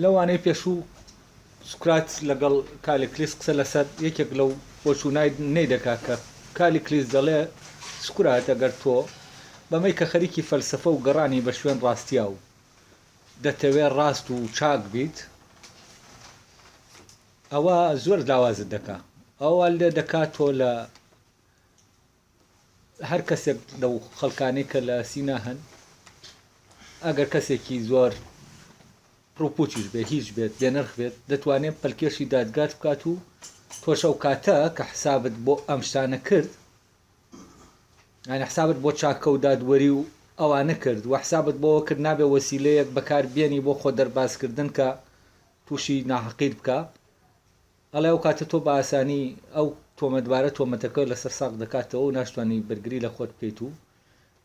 لەوانەی پێشوو سوکرات لەگەڵ کالیکلیس قسە لەسەر یەکێک لەو بۆچوونای نەی دەکا کە کالیکلیس دەڵێ سوکرات ئەگەر تۆ بەمەی کە خەریکی فەلسەفە و گەڕانی بە شوێن ڕاستیا و دەتەوێ ڕاست و چاک بیت ئەوە زۆر لاوازت دەکا ئەوە وا لێ دەکا تۆ لە هەر کەسێک لەو خەڵکانەی کە لە سینا هەن ئەگەر کەسێکی زۆر ڕوپوچیش بێ هیچ بێت بێنرخ بێت دەتوانێت پەلکێشی دادگات بکات و تۆش ئەو کاتە کە حسابت بۆ ئەم شتانە کرد یعنی حسابت بۆ چاکە و دادوەری و ئەوانە کرد و حسابت بۆ کرد نابێ وەسیلەیەک بەکار بێنی بۆ خۆ دەربازکردن کە تووشی ناحەقیت بکە ئەڵێ ئەو کاتە تۆ بە ئاسانی ئەو تۆمەتبارە تۆمەتەکە لەسەر ساغ دەکاتەوە و ناشتوانی بەرگری لە خۆت بکەیت و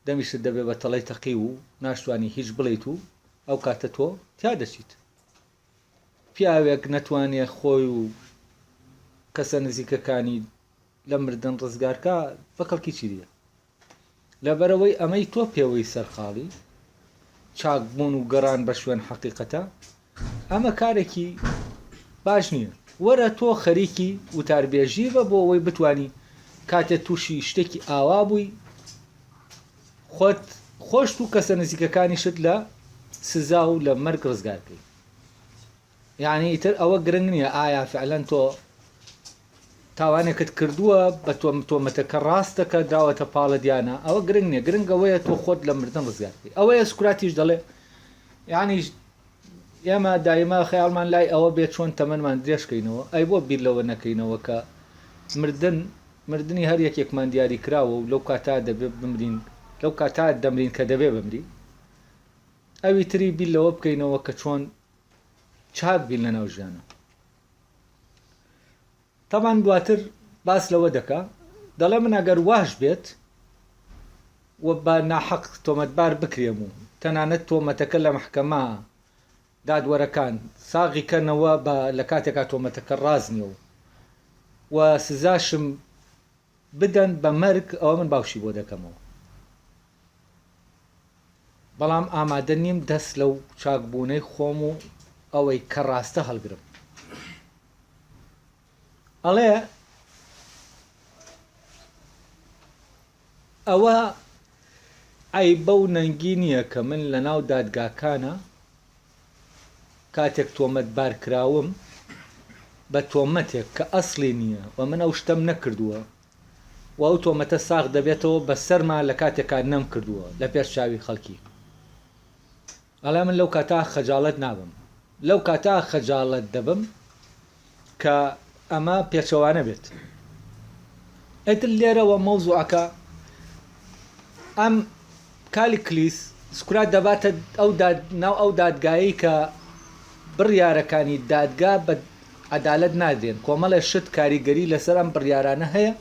دەمیشت دەبێ بە تەڵەی تەقیو و ناشتوانی هیچ بڵێیت و ئەو کاتە تۆ تیا دەچیت. پیاوێک نەتوانێ خۆی و کەسە نزیکەکانی لە مردن ڕزگارکا بە کەڵکی چی دێ؟ لەبەرئەوەی ئەمەی تۆ پێوەی سەرقاڵی، چاکبوون و گەڕان بە شوێن حەقیقەتە، ئەمە کارێکی باش نییە. وەرە تۆ خەریکی وتاربێژی بە بۆ ئەوەی بتوانی کاتێ تووشی شتێکی ئاوا بووی خۆت خۆشت و کەسە نزیکەکانیشت لە سزا و لە مەرگ ڕزگار بکەی. یانی ئیتر ئەوە گرنگ نییە ئایا فعلەن تۆ تاوانێکت کردووە بە تۆ تۆمەتەکە ڕاستە کە دراوەتە پاڵت یا نا ئەوە گرنگ نییە گرنگ ئەوەیە تۆ خۆت لە مردن ڕزگار بکەی ئەوەیە سوکراتیش دەڵێ یانی ئێمە دایما خەیاڵمان لای ئەوە بێت چۆن تەمەنمان درێژکەینەوە ئەی بۆ بیر لەوە نەکەینەوە کە مردن مردنی هەر یەکێکمان دیاری کراوە و لەو کاتا دەبێ بمرین لەو کاتا دەمرین کە دەبێ بمرین ئەوی تری بیر لەوە بکەینەوە کە چۆن چاک بین لەناو ژیانە تەبان دواتر باس لەوە دەکا دەڵێ من ئەگەر واش بێت و بە ناحەق تۆمەتبار بکرێم و تەنانەت تۆمەتەکە لە محکەمە دادوەرەکان ساغی کەنەوە بە لە کاتێکا تۆمەتەکە ڕاست نییە و و سزاشم بدەن بە مەرگ ئەوە من باوشی بۆ دەکەمەوە بەڵام ئامادە نیم دەست لەو چاکبوونەی خۆم و ئەوەی کە ڕاستە هەڵگرم. ئەڵێ ئەوە عەیبە و نەنگی نییە کە من لەناو دادگاکانە کاتێک تۆمەتبار کراوم بە تۆمەتێک کە ئەسڵی نییە و من ئەو شتەم نەکردووە و ئەو تۆمەتە ساغ دەبێتەوە بەسەرما لە کاتێکا نەمکردووە لە پێش چاوی خەڵکی ئەڵێ من لەو کاتە خەجاڵەت نابم لەو کاتە خەجاڵەت دەبم کە ئەمە پێچەوانە بێت ئیتر لێرەوە مەوزوعەکە ئەم کالیکلیس سوکرات دەباتە ئەو داد ناو ئەو دادگایەی کە بڕیارەکانی دادگا بە عەدالەت نادرێن کۆمەڵێ شت کاریگەری لەسەر ئەم بڕیارانە هەیە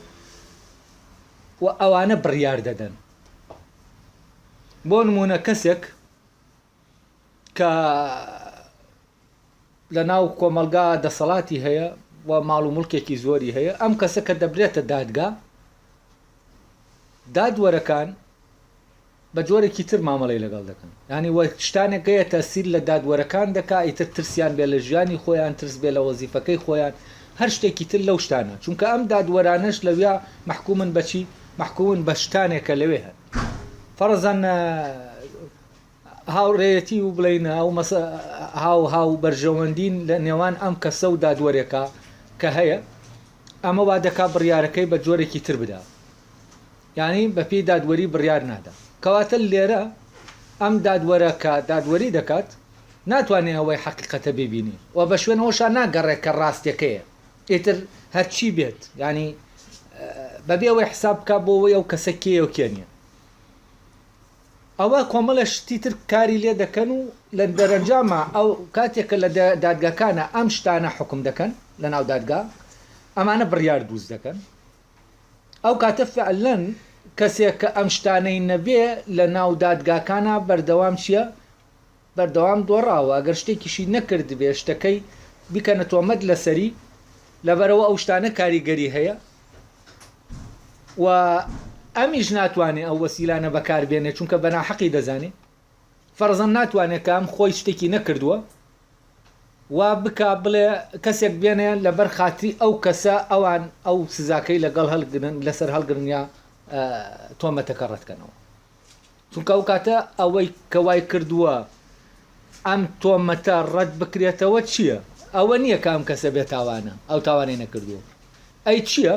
و ئەوانە بڕیار دەدەن بۆ نمونە کەسێک کە لە ناو کۆمەڵگا دەسەڵاتی هەیە و ماڵ و مڵکێکی زۆری هەیە ئەم کەسە کە دەبرێتە دادگا دادوەرەکان بە جۆرێکی تر مامەڵەی لەگەڵ دەکەن یانی وە شتانێک هەیە تەسیر لە دادوەرەکان دەکا ئیتر ترسیان بێ لە ژیانی خۆیان ترس بێ لە وەزیفەکەی خۆیان هەر شتێکی تر لەو شتانە چونکە ئەم دادوەرانەش لەویا مەحکومن بەچی مەحکومن بە شتانێک کە لەوێ هەن فەرزەن هاوڕێیەتی و بڵێین ئەو مەسە هاو هاو بەرژەوەندین لە نێوان ئەم کەسە و دادوەرێکا کە هەیە ئەمە وا دەکا بڕیارەکەی بە جۆرێکی تر بدا یانی بە پێی دادوەری بڕیار نادا کەواتە لێرە ئەم دادوەرە کە دادوەری دەکات ناتوانێ ئەوەی حەقیقەتە ببینێ و بە شوێنەوەشا ناگەڕێ کە ڕاستیەکەیە ئیتر هەرچی بێت یانی بەبێ ئەوەی حساب بکا بۆ ئەوەی ئەو کەسە کێیە و کێ نییە ئەوە کۆمەڵێ شتی تر کاری لێ دەکەن و لە دەرەنجاما ئەو کاتێک کە لە دادگاکانە ئەم شتانە حوکم دەکەن لە ناو دادگا ئەمانە بڕیار دروست دەکەن ئەو کاتە فعلەن کەسێک کە ئەم شتانەی نەبێ لە ناو دادگاکانە بەردەوام چییە بەردەوام دۆڕاوە ئەگەر شتێکیشی نەکردبێ شتەکەی بیکەنە تۆمەت لەسەری لەبەرئەوە ئەو شتانە کاریگەری هەیە و ئەمیش ناتوانێ ئەو وەسیلانە بەکار بێنێ چونکە بە ناحەقی دەزانێ فەرزەن ناتوانێت کە ئەم خۆی شتێکی نەکردووە. وا بکا بڵێ کەسێک بێنێ لەبەر خاتری ئەو کەسە ئەوان ئەو سزاکەی لەگەڵ هەڵگرن لەسەر هەڵگرن یا تۆمەتەکە ڕەتکەنەوە چونکە ئەو کاتە ئەوەی کە وای کردووە ئەم تۆمەتە ڕەت بکرێتەوە چییە؟ ئەوە نییە کە ئەم کەسە بێتاوانە ئەو تاوانەی نەکردووە ئەی چییە؟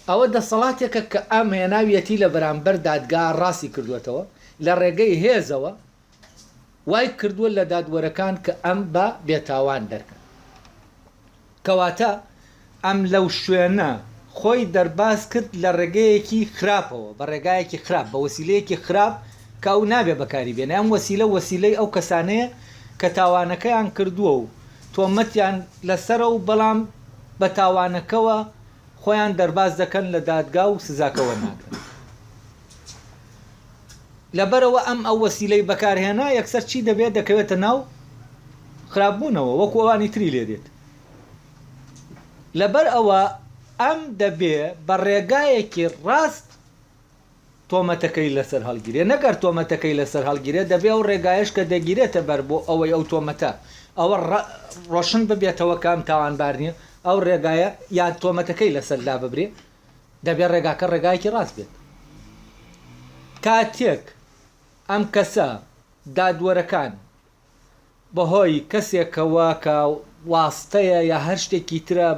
ئەوە دەسەڵاتێکە کە ئەم هێناویەتی لە بەرامبەر دادگا ڕاستی کردووەتەوە لە ڕێگەی هێزەوە وای کردووە لە دادوەرەکان کە ئەم بە بێتاوان دەرکەن. کەواتە ئەم لەو شوێنە خۆی دەرباز کرد لە ڕێگەیەکی خراپەوە، بە ڕێگایەکی خراپ، بە وەسیلەیەکی خراپ کە ئەو نابێ بەکاری بێنێ. ئەم وەسیلە وەسیلەی ئەو کەسانەیە کە تاوانەکەیان کردووە و تۆمەتیان لەسەرە و بەڵام بە تاوانەکەوە خۆیان دەرباز دەکەن لە دادگا و سزاکە وەرناگرن. لەبەرئەوە ئەم ئەو وەسیلەی بەکارهێنا یەکسەر چی دەبێت دەکەوێتە ناو خراپ بوونەوە وەکو ئەوانی تری لێ دێت. لەبەر ئەوە ئەم دەبێ بە ڕێگایەکی ڕاست تۆمەتەکەی لەسەر هەڵگیرێ نەک هەر تۆمەتەکەی لەسەر هەڵگیرێ دەبێ ئەو ڕێگایەش کە دەگیرێتە بەر بۆ ئەوەی ئەو تۆمەتە ئەوە ڕۆشن ببێتەوە کە ئەم تاوانبار نییە ئەو ڕێگایە یان تۆمەتەکەی لەسەر لاببرێ دەبێ ڕێگاکە ڕێگایەکی ڕاست بێت کاتێک ئەم کەسە دادوەرەکان بەهۆی کەسێکەوە کە واستەیە یا هەر شتێکی ترە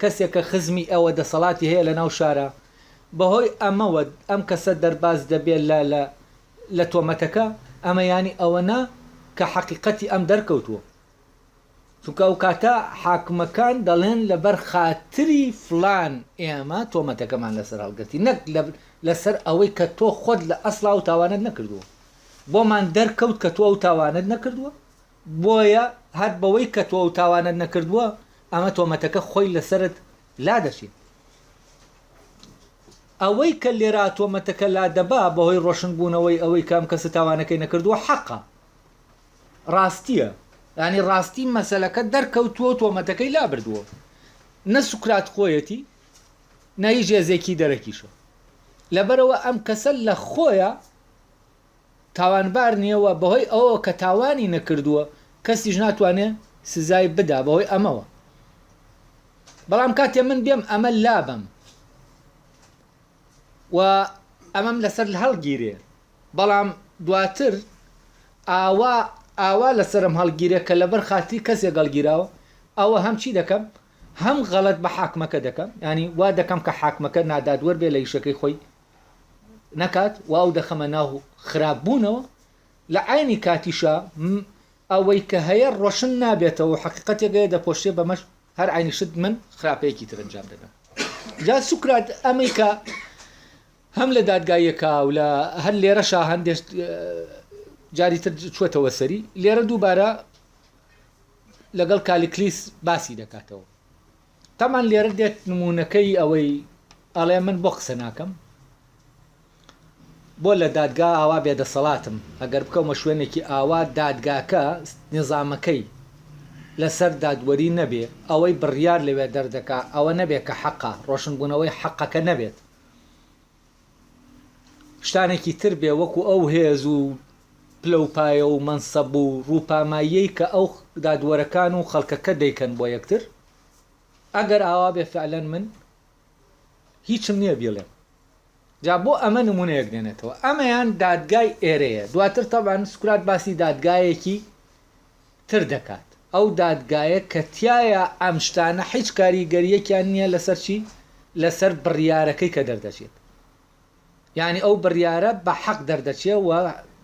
کەسێکە خزمی ئەوە دەسەڵاتی هەیە لەناو شارا بەهۆی ئەمەوە ئەم کەسە دەرباز دەبێت لە لە لە تۆمەتەکە ئەمە یانی ئەوە نا کە حەقیقەتی ئەم دەرکەوتووە چونکە ئەو کاتە حاکمەکان دەڵێن لەبەر خاتری فلان ئێمە تۆمەتەکەمان لەسەر هەڵگرتی نەک لەسەر ئەوەی کە تۆ خۆت لە ئەسڵا ئەو تاوانەت نەکردووە بۆمان دەرکەوت کە تۆ ئەو تاوانەت نەکردووە بۆیە هەر بەوەی کە تۆ ئەو تاوانەت نەکردووە ئەمە تۆمەتەکە خۆی لەسەرت لادەچێت. ئەوەی کە لێرا تۆمەتەکە لادەبا بەهۆی ڕۆشنبوونەوەی ئەوەی کە ئەم کەسە تاوانەکەی نەکردووە حەقە ڕاستیە یانی ڕاستی مەسەلەکە دەرکەوتووە و تۆمەتەکەی لابردووە نە سوکرات خۆیەتی نە هیچ هێزێکی دەرەکیشە لەبەرەوە ئەم کەسە لە خۆیە تاوانبار نییە و بەهۆی ئەوەوە کە تاوانی نەکردووە کەسیش ناتوانێ سزای بدا بەهۆی ئەمەوە بەڵام کاتێ من بێم ئەمە لابەم و ئەمەم لەسەر هەڵگیرێ بەڵام دواتر ئاوا ئاوا لەسەرم هەڵگیرێ کە لەبەر خاتری کەسێک هەڵگیراوە ئەوە هەم چی دەکەم هەم غەڵەت بە حاکمەکە دەکەم یانی وا دەکەم کە حاکمەکە نادادوەر بێ لە ئیشەکەی خۆی نەکات و ئەو دەخەمە ناو خراپ بوونەوە لە عەینی کاتیشا ئەوەی کە هەیە ڕۆشن نابێتەوە و حەقیقەتێک هەیە دەپۆشرێ بەمەش هەر عەینی شت من خراپەیەکی تر ئەنجام دەدەم جا سوکرات ئەمەی کە هەم لە دادگاییەکە و لە هەر لێرەشا هەندێک جاری تر چوەتەوە سەری لێرە دووبارە لەگەڵ کالیکلیس باسی دەکاتەوە تەمان لێرە دێت نمونەکەی ئەوەی ئەڵێ من بۆ قسە ناکەم بۆ لە دادگا ئاوا بێدەسەڵاتم ئەگەر بکەومە شوێنێکی ئاوا دادگاکە نیزامەکەی لەسەر دادوەری نەبێ ئەوەی بڕیار لەوێ دەردەکا ئەوە نەبێ کە حەقە ڕۆشنبوونەوەی حەقەکە نەبێت شتانێکی تر بێ وەکو ئەو هێز و پلە و پایە و مەنسەب و ڕووپاماییەی کە ئەو دادوەرەکان و خەڵکەکە دەیکەن بۆ یەکتر ئەگەر ئاوا بێ فعلەن من هیچم نییە بیڵێم جا بۆ ئەمە نمونەیەک دێنێتەوە ئەمەیان دادگای ئێرەیە دواتر تەبعەن سوکرات باسی دادگایەکی تر دەکات ئەو دادگایە کە تیایا ئەم شتانە حیچ کاریگەریەکیان نییە لەسەر چی لەسەر بڕیارەکەی کە دەردەچێت یعنی ئەو بڕیارە بە حەق دەردەچێ و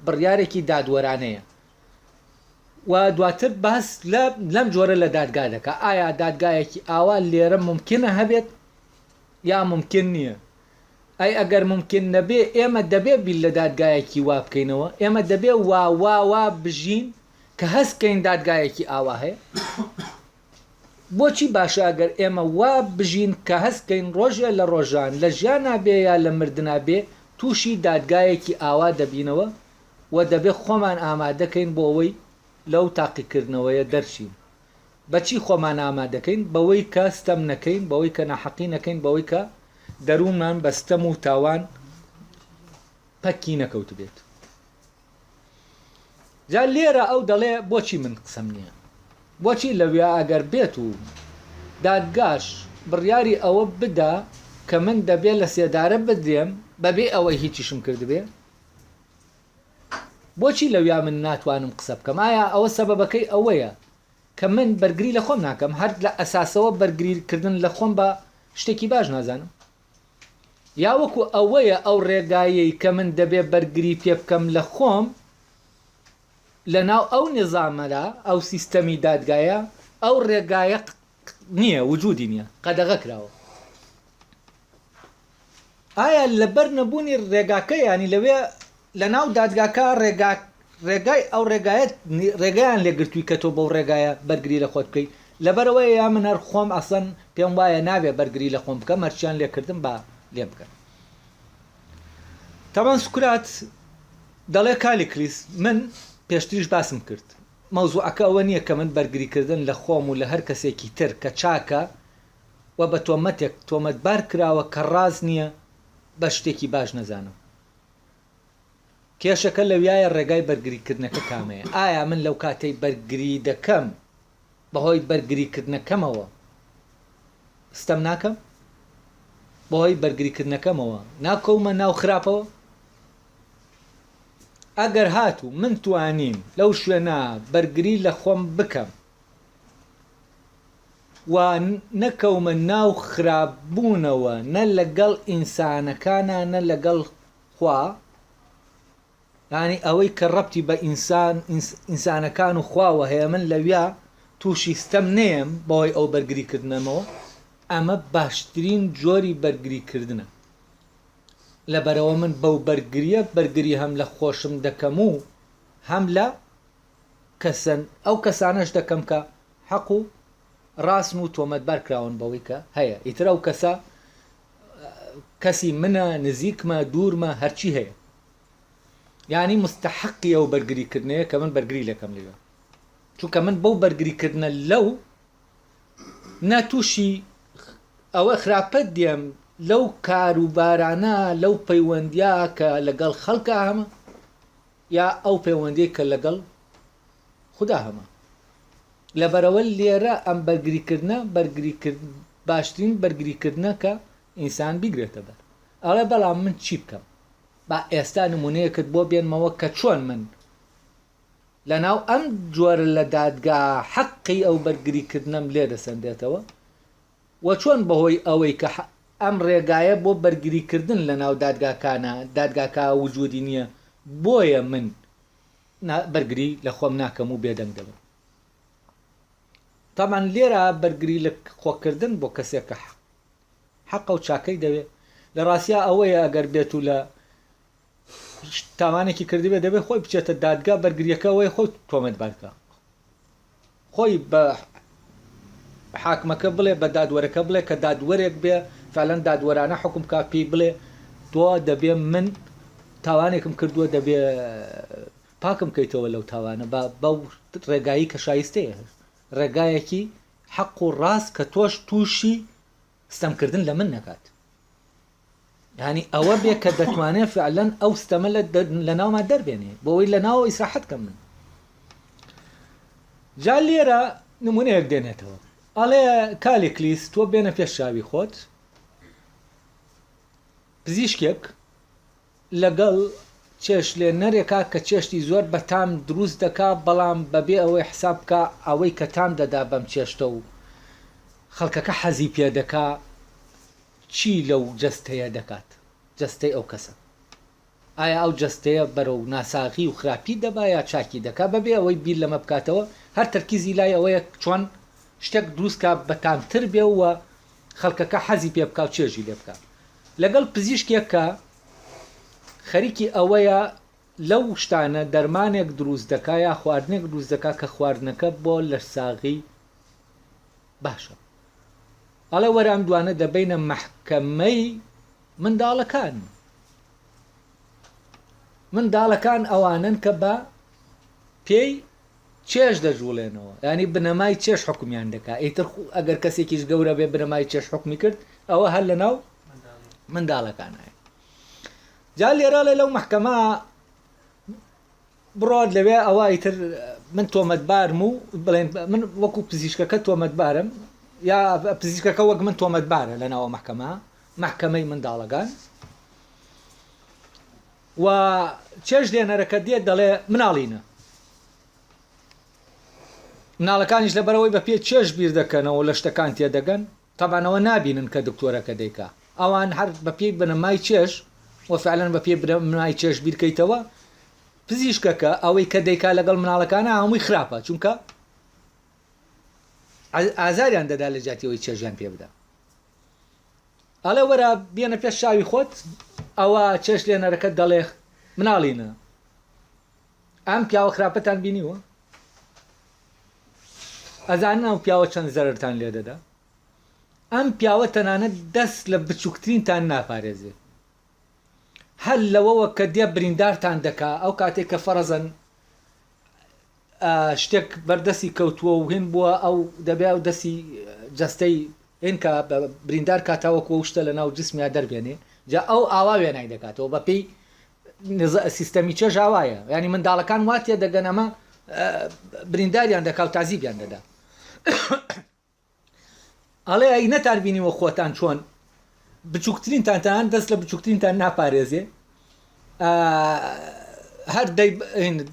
بڕیارێکی دادوەرانەیە و دواتر باس لە لەم جۆرە لە دادگا دەکا ئایا دادگایەکی ئاوا لێرە ممکنە هەبێت یا ممکن نییە ئەی ئەگەر مومکین نەبێ ئێمە دەبێ بیر لە دادگایەکی وا بکەینەوە؟ ئێمە دەبێ وا وا وا بژین کە هەست کەین دادگایەکی ئاوا هەیە؟ بۆچی باشە ئەگەر ئێمە وا بژین کە هەست کەین ڕۆژێ لە ڕۆژان لە ژیانا بێ یا لە مردنا بێ تووشی دادگایەکی ئاوا دەبینەوە و دەبێ خۆمان ئامادە کەین بۆ ئەوەی لەو تاقیکردنەوەیە دەرچین؟ بە چی خۆمان ئامادەکەین؟ بەوەی کە ستەم نەکەین، بەوەی کە ناحەقی نەکەین، بەوەی کە دەروونمان بە ستەم و تاوان پەکی نەکەوتبێت. جا لێرە ئەو دەڵێ بۆچی من قسەم نییە؟ بۆچی لەویا ئەگەر بێت و دادگاش بڕیاری ئەوە بدا کە من دەبێ لە سێدارە بدرێم بەبێ ئەوەی هیچیشم کردبێ؟ بۆچی لەویا من ناتوانم قسە بکەم؟ ئایا ئەوە سەبەبەکەی ئەوەیە کە من بەرگری لە خۆم ناکەم؟ هەر لە ئەساسەوە بەرگری کردن لە خۆم بە شتێکی باش نازانم؟ یا وەکو ئەوەیە ئەو ڕێگایەی کە من دەبێ بەرگری پێ بکەم لە خۆم لەناو ئەو نیزامەدا، ئەو سیستەمی دادگایە، ئەو ڕێگایە نییە، وجودی نییە، قەدەغە کراوە. ئایا لەبەر نەبوونی ڕێگاکە یانی لەوێ لەناو دادگاکە ڕێگا ڕێگای ئەو ڕێگایە ڕێگایان لێگرتووی کە تۆ بەو ڕێگایە بەرگری لە خۆت بکەی لەبەرئەوەیە یا من هەر خۆم ئەسڵەن پێم وایە نابێ بەرگری لە خۆم بکەم هەرچیان لێکردم با لێم بکەن. تەبعەن سوکرات دەڵێ کالیکلیس من پێشتریش باسم کرد مەوزوعەکە ئەوە نییە کە من بەرگریکردن لە خۆم و لە هەر کەسێکی تر کە چاکە و بە تۆمەتێک تۆمەتبار کراوە کە ڕاست نییە بە شتێکی باش نەزانم. کێشەکە لەویایە ڕێگای بەرگریکردنەکە کامەیە؟ ئایا من لەو کاتەی بەرگری دەکەم بەهۆی بەرگریکردنەکەمەوە ستەم ناکەم؟ بەهۆی بەرگریکردنەکەمەوە ناکەومە ناو خراپەوە؟ ئەگەر هاتوو من توانیم لەو شوێنە بەرگری لە خۆم بکەم و نەکەومە ناو خراپ بوونەوە نە لەگەڵ ئینسانەکانا نە لەگەڵ خوا یانی ئەوەی کە ڕەبتی بە ئینسان ئینسانەکان و خواوە هەیە من لەویا تووشی ستەم نەیەم بەهۆی ئەو بەرگری کردنەمەوە ئەمە باشترین جۆری بەرگری کردنە لەبەرئەوە من بەو بەرگریە بەرگری هەم لە خۆشم دەکەم و هەم لە کەسەن ئەو کەسانەش دەکەم کە حەق و ڕاستن و تۆمەتبار کراون بەوەی کە هەیە ئیتر ئەو کەسە کەسی منە نزیکمە دوورمە هەرچی هەیە یعنی مستحقی ئەو بەرگری کردنەیە کە من بەرگری لەکەم لەوێ چونکە من بەو بەرگری کردنە لەو نە تووشی ئەوە خراپەت دێم لەو کاروبارانە لەو پەیوەندیا کە لەگەڵ خەڵکا هەمە یا ئەو پەیوەندیەی کە لەگەڵ خودا هەمە. لەبەرئەوە لێرە ئەم بەرگریکردنە بەرگریکرد باشترین بەرگریکردنە کە ئینسان بیگرێتە بەر. ئەڵێ بەڵام من چی بکەم؟ با ئێستا نمونەیەکت بۆ بێنمەوە کە چۆن من لەناو ئەم جۆرە لە دادگا حەقی ئەو بەرگریکردنەم لێ دەسەندێتەوە وە چۆن بەهۆی ئەوەی کە ئەم ڕێگایە بۆ بەرگری کردن لە ناو دادگاکانە دادگاکە وجودی نیە بۆیە من بەرگری لە خۆم ناکەم و بێدەنگ دەبم تامان لێرە بەرگری لە خۆکردن بۆ کەسێک کە حەقە و چاکەی دەوێ لە ڕاستیا ئەوەیە ئەگەر بێت و لە تاوانێکی کردبێ دەبێت خۆی بچێتە دادگا بەرگریەکە ئەوەیە خۆی تۆمەتبار بکا خۆی بە حاکمەکە بڵێ بە دادوەرەکە بڵێ کە دادوەرێک بێ فعلەن دادوەرانە حکوم کا پێی بڵێ تۆ دەبێ من تاوانێکم کردووە دەبێ پاکم کەیتەوە لەو تاوانە بە بەو ڕێگایی کە شایستەیە ڕێگایەکی حەق و ڕاست کە تۆش تووشی ستەمکردن لە من نەکات یانی ئەوە بێ کە دەتوانێ فعلەن ئەو ستەمە لە ناوما دەربێنێ بۆ ئەوەی لە ناوەوە ئیسراحەت کەم من جا لێرە نمونەیەک دێنێتەوە ئەڵێ کالیکلیس تۆ بێنە پێش چاوی خۆت پزیشکێک لەگەڵ چێشتلێنەرێکا کە چێشتی زۆر بەتام دروست دەکا بەڵام بەبێ ئەوەی حساب بکا ئەوەی کە تام دەدا بەم چێشتە و خەڵکەکە حەزی پێ دەکا چی لەو جەستەیە دەکات جەستەی ئەو کەسە ئایا ئەو جەستەیە بەرەو ناساغی و خراپی دەبا یا چاکی دەکا بەبێ ئەوەی بیر لەمە بکاتەوە هەر تەرکیزی لای ئەوەیە چۆن شتێک دروست کا بەتامتر بێ و خەڵکەکە حەزی پێ بکا و چێژی لێ بکا لەگەڵ پزیشکێک کە خەریکی ئەوەیە لەو شتانە دەرمانێک دروست دەکا یا خواردنێک دروست دەکا کە خواردنەکە بۆ لەشساغی باشە ئەڵێ وەرە ئەم دوانە دەبەینە مەحکەمەی منداڵەکان منداڵەکان ئەوانن کە بە پێی چێژ دەجوڵێنەوە یانی بنەمای چێژ حوکمیان دەکا ئیتر ئەگەر کەسێکیش گەورە بێ بنەمای چێژ حوکمی کرد ئەوە هەر لەناو منداڵەکانایە جا لێرە لە لەو مەحکەمە بڕۆ لەوێ ئەوە ئیتر من تۆمەتبارم و بڵێن من وەکو پزیشکەکە تۆمەتبارم یا پزیشکەکە وەک من تۆمەتبارە لە ناوە مەحکەمە مەحکەمەی منداڵەکان و چێژ لێنەرەکە دێت دەڵێ مناڵینە مناڵەکانیش لەبەرەوەی بە پێ چێژ بیر دەکەنەوە لە شتەکان تێدەگەن تەبعەن ئەوە نابینن کە دکتۆرەکە دەیکا ئەوان هەر بە پێی بنەمای چێژ وە فعلەن بە پێی بنەمای چێژ بیرکەیتەوە پزیشکەکە ئەوەی کە دەیکا لەگەڵ مناڵەکانە هەمووی خراپە چونکە ئازاریان دەدا لە جیاتی ئەوەی چێژیان پێ بدا ئەڵێ وەرە بێنە پێش چاوی خۆت ئەوە چێش لێنەرەکە دەڵێ مناڵینە ئەم پیاوە خراپەتان بینیوە؟ ئەزانن ئەو پیاوە چەند زەرەرتان لێ دەدا؟ ئەم پیاوە تەنانەت دەست لە بچووکترینتان ناپارێزێ. هەر لەوەوە کە دێ بریندارتان دەکا، ئەو کاتێک کە فەرەزەن شتێک بەردەستی کەوتووە و هین بووە ئەو دەبێ ئەو دەستی جەستەی هین کە بریندار کا تاوەکو ئەو شتە لە ناو جسمیا دەربێنێ جا ئەو ئاوا وێنای دەکاتەوە بەپێی سیستەمی چێژ ئاوایە یانی منداڵەکان وا تێدەگەن ئەمە برینداریان دەکا و تازیبیان دەدا ئەڵێ ئەی نەتان بینیوە خۆتان چۆن بچووکترینتان تان دەست لە بچووکترینتان ناپارێزێ هەر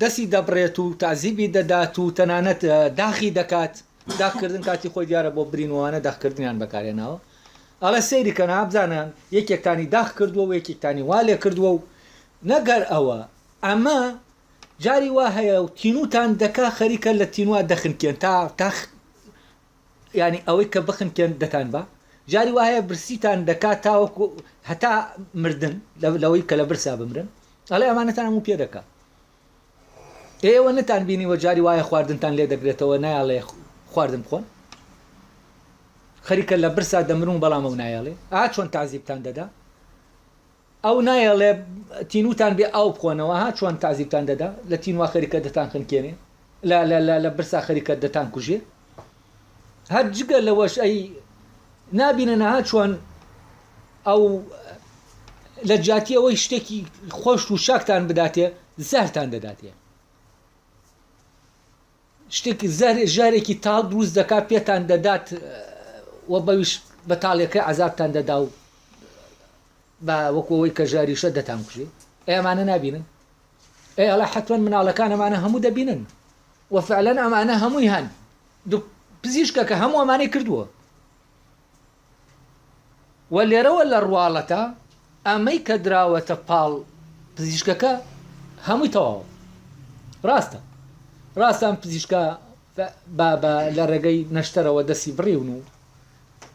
دەستی دەبڕێت و تازیبی دەدات و تەنانەت داخی دەکات داخکردن کاتی خۆی دیارە بۆ برینوانە داخکردنیان بەکارێناوە ئەڵێ سەیری کەن ها بزانە یەکێکتانی داخ کردووە و یەکێکتانی وا لێ کردووە و نەگەر ئەوە ئەمە جاری وا هەیە و تینوتان دەکا خەریکە لە تینوا دەخنکێن تا تا ینی ئەوەی کە بخنکێن دەتان بە جاری وا هەیە برسیتان دەکا تاوەکو هەتا مردن لەوەی کە لە برسا بمرن ئەڵێ ئەمانەتان هەموو پێ دەکا ئێوە نەتان بینیوە جاری وایە خواردنتان لێ دەگرێتەوە نایەڵێ خواردن بخۆن خەریکە لە برسا دەمرن بەڵام ئەو نایەڵێ ئا چۆن تەعزیبتان دەدا ئەو نایەڵێ تینوتان بێ ئاو بخۆنەوە ها چۆن تەعزیبتان دەدا لە تینوا خەریکە دەتان خنکێنێ لە لە لە لە برسا خەریکە دەتان کوژێ هەر جگە لەوەش ئەی نابینن ها چۆن ئەو لە جیاتی ئەوەی شتێکی خۆش و شاکتان بداتێ زەهرتان دەداتێ شتێک ژەهرێکی تاڵ دروست دەکات پێتان دەدات و بەویش بە تاڵیەکەی عەزابتان دەدا و بە وەکو ئەوەی کە ژەهریشە دەتانکوژێ. ئەی ئەمانە نابینن؟ ئەی ئەڵێ حەتمەن مناڵەکان ئەمانە هەموو دەبینن و فعلەن ئەمانە هەمووی هەن. پزیشکەکە هەموو ئەمانەی کردووە. و لێرەوە لە ڕواڵەتا ئەمەی کە دراوەتە پاڵ پزیشکەکە هەمووی تەواوە. ڕاستە ڕاستە ئەم پزیشکە بە بە لە ڕێگەی نەشتەرەوە دەستی بڕیون و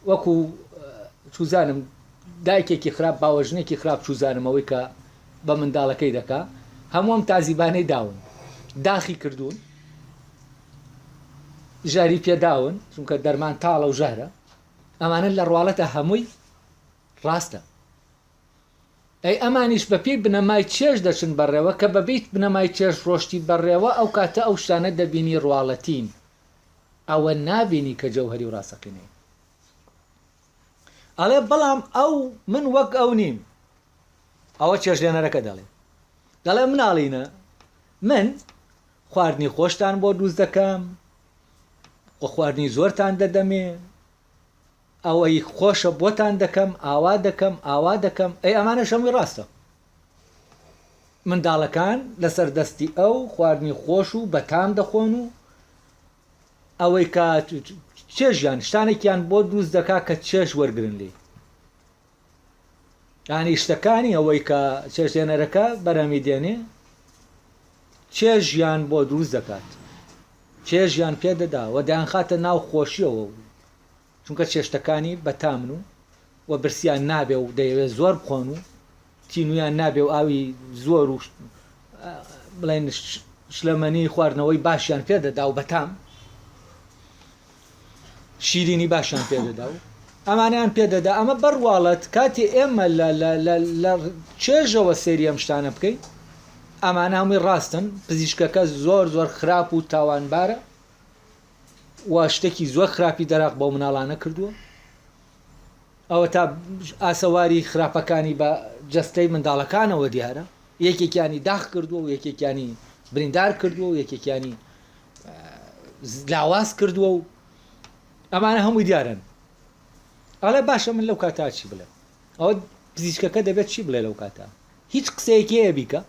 وەکو چوزانم دایکێکی خراپ باوەژنێکی خراپ چوزانم ئەوەی کە بە منداڵەکەی دەکا هەموو ئەم تازیبانەی داون داخی کردوون ژەهری پێداون چونکە دەرمان تاڵە و ژەهرە ئەمانە لە ڕواڵەتە هەمووی ڕاستە. ئەی ئەمانیش بە پێی بنەمای چێژ دەچن بەڕێوە، کە بە بێی بنەمای چێژ ڕۆشتی بەڕێوە ئەو کاتە ئەو شتانە دەبینی ڕواڵەتین ئەوە نابینی کە جەوهەری و ڕاستەقینەین. ئەڵێ بەڵام ئەو من وەک ئەو نیم. ئەوە چێژلێنەرەکە دەڵێ. دەڵێ مناڵینە من خواردنی خۆشتان بۆ دروست دەکەم و خواردنی زۆرتان دەدەمێ ئەوەی خۆشە بۆتان دەکەم ئاوا دەکەم ئاوا دەکەم ئەی ئەمانەش هەمووی ڕاستە منداڵەکان لەسەر دەستی ئەو خواردنی خۆش و بەتام دەخۆن و ئەوەی کە چێژیان شتانێکیان بۆ دروست دەکا کە چێژ وەرگن لێ یانی شتەکانی ئەوەی کە چێژلێنەرەکە بەرهەمی دێنێ چێژیان بۆ دروست دەکات چێژیان پێ دەدا و دەیانخاتە ناو خۆشیەوە و چونکە چێشتەکانی بەتامن و و برسیان نابێ و دەیەوێت زۆر بخۆن و تینویان نابێ و ئاوی زۆر و بڵێن شلەمەنی خواردنەوەی باشیان پێ دەدا و بەتام شیرینی باشیان پێ دەدا و ئەمانەیان پێ دەدا ئەمە بەڕواڵەت کاتێ ئێمە لە لە لە لە چێژەوە سەیری ئەم شتانە بکەین ئەمانە هەمووی ڕاستن پزیشکەکە زۆر زۆر خراپ و تاوانبارە و شتێکی زۆر خراپی دەراق بەو مناڵانە کردووە ئەوە تا ئاسەواری خراپەکانی بە جەستەی منداڵەکانەوە دیارە یەکێکیانی داخ کردووە و یەکێکیانی بریندار کردووە و یەکێکیانی لاواز کردووە و ئەمانە هەمووی دیارن. ئەڵێ باشە من لەو کاتا چی بڵێم؟ ئەوە پزیشکەکە دەبێت چی بڵێ لەو کاتا؟ هیچ قسەیەکی هەیە بیکە؟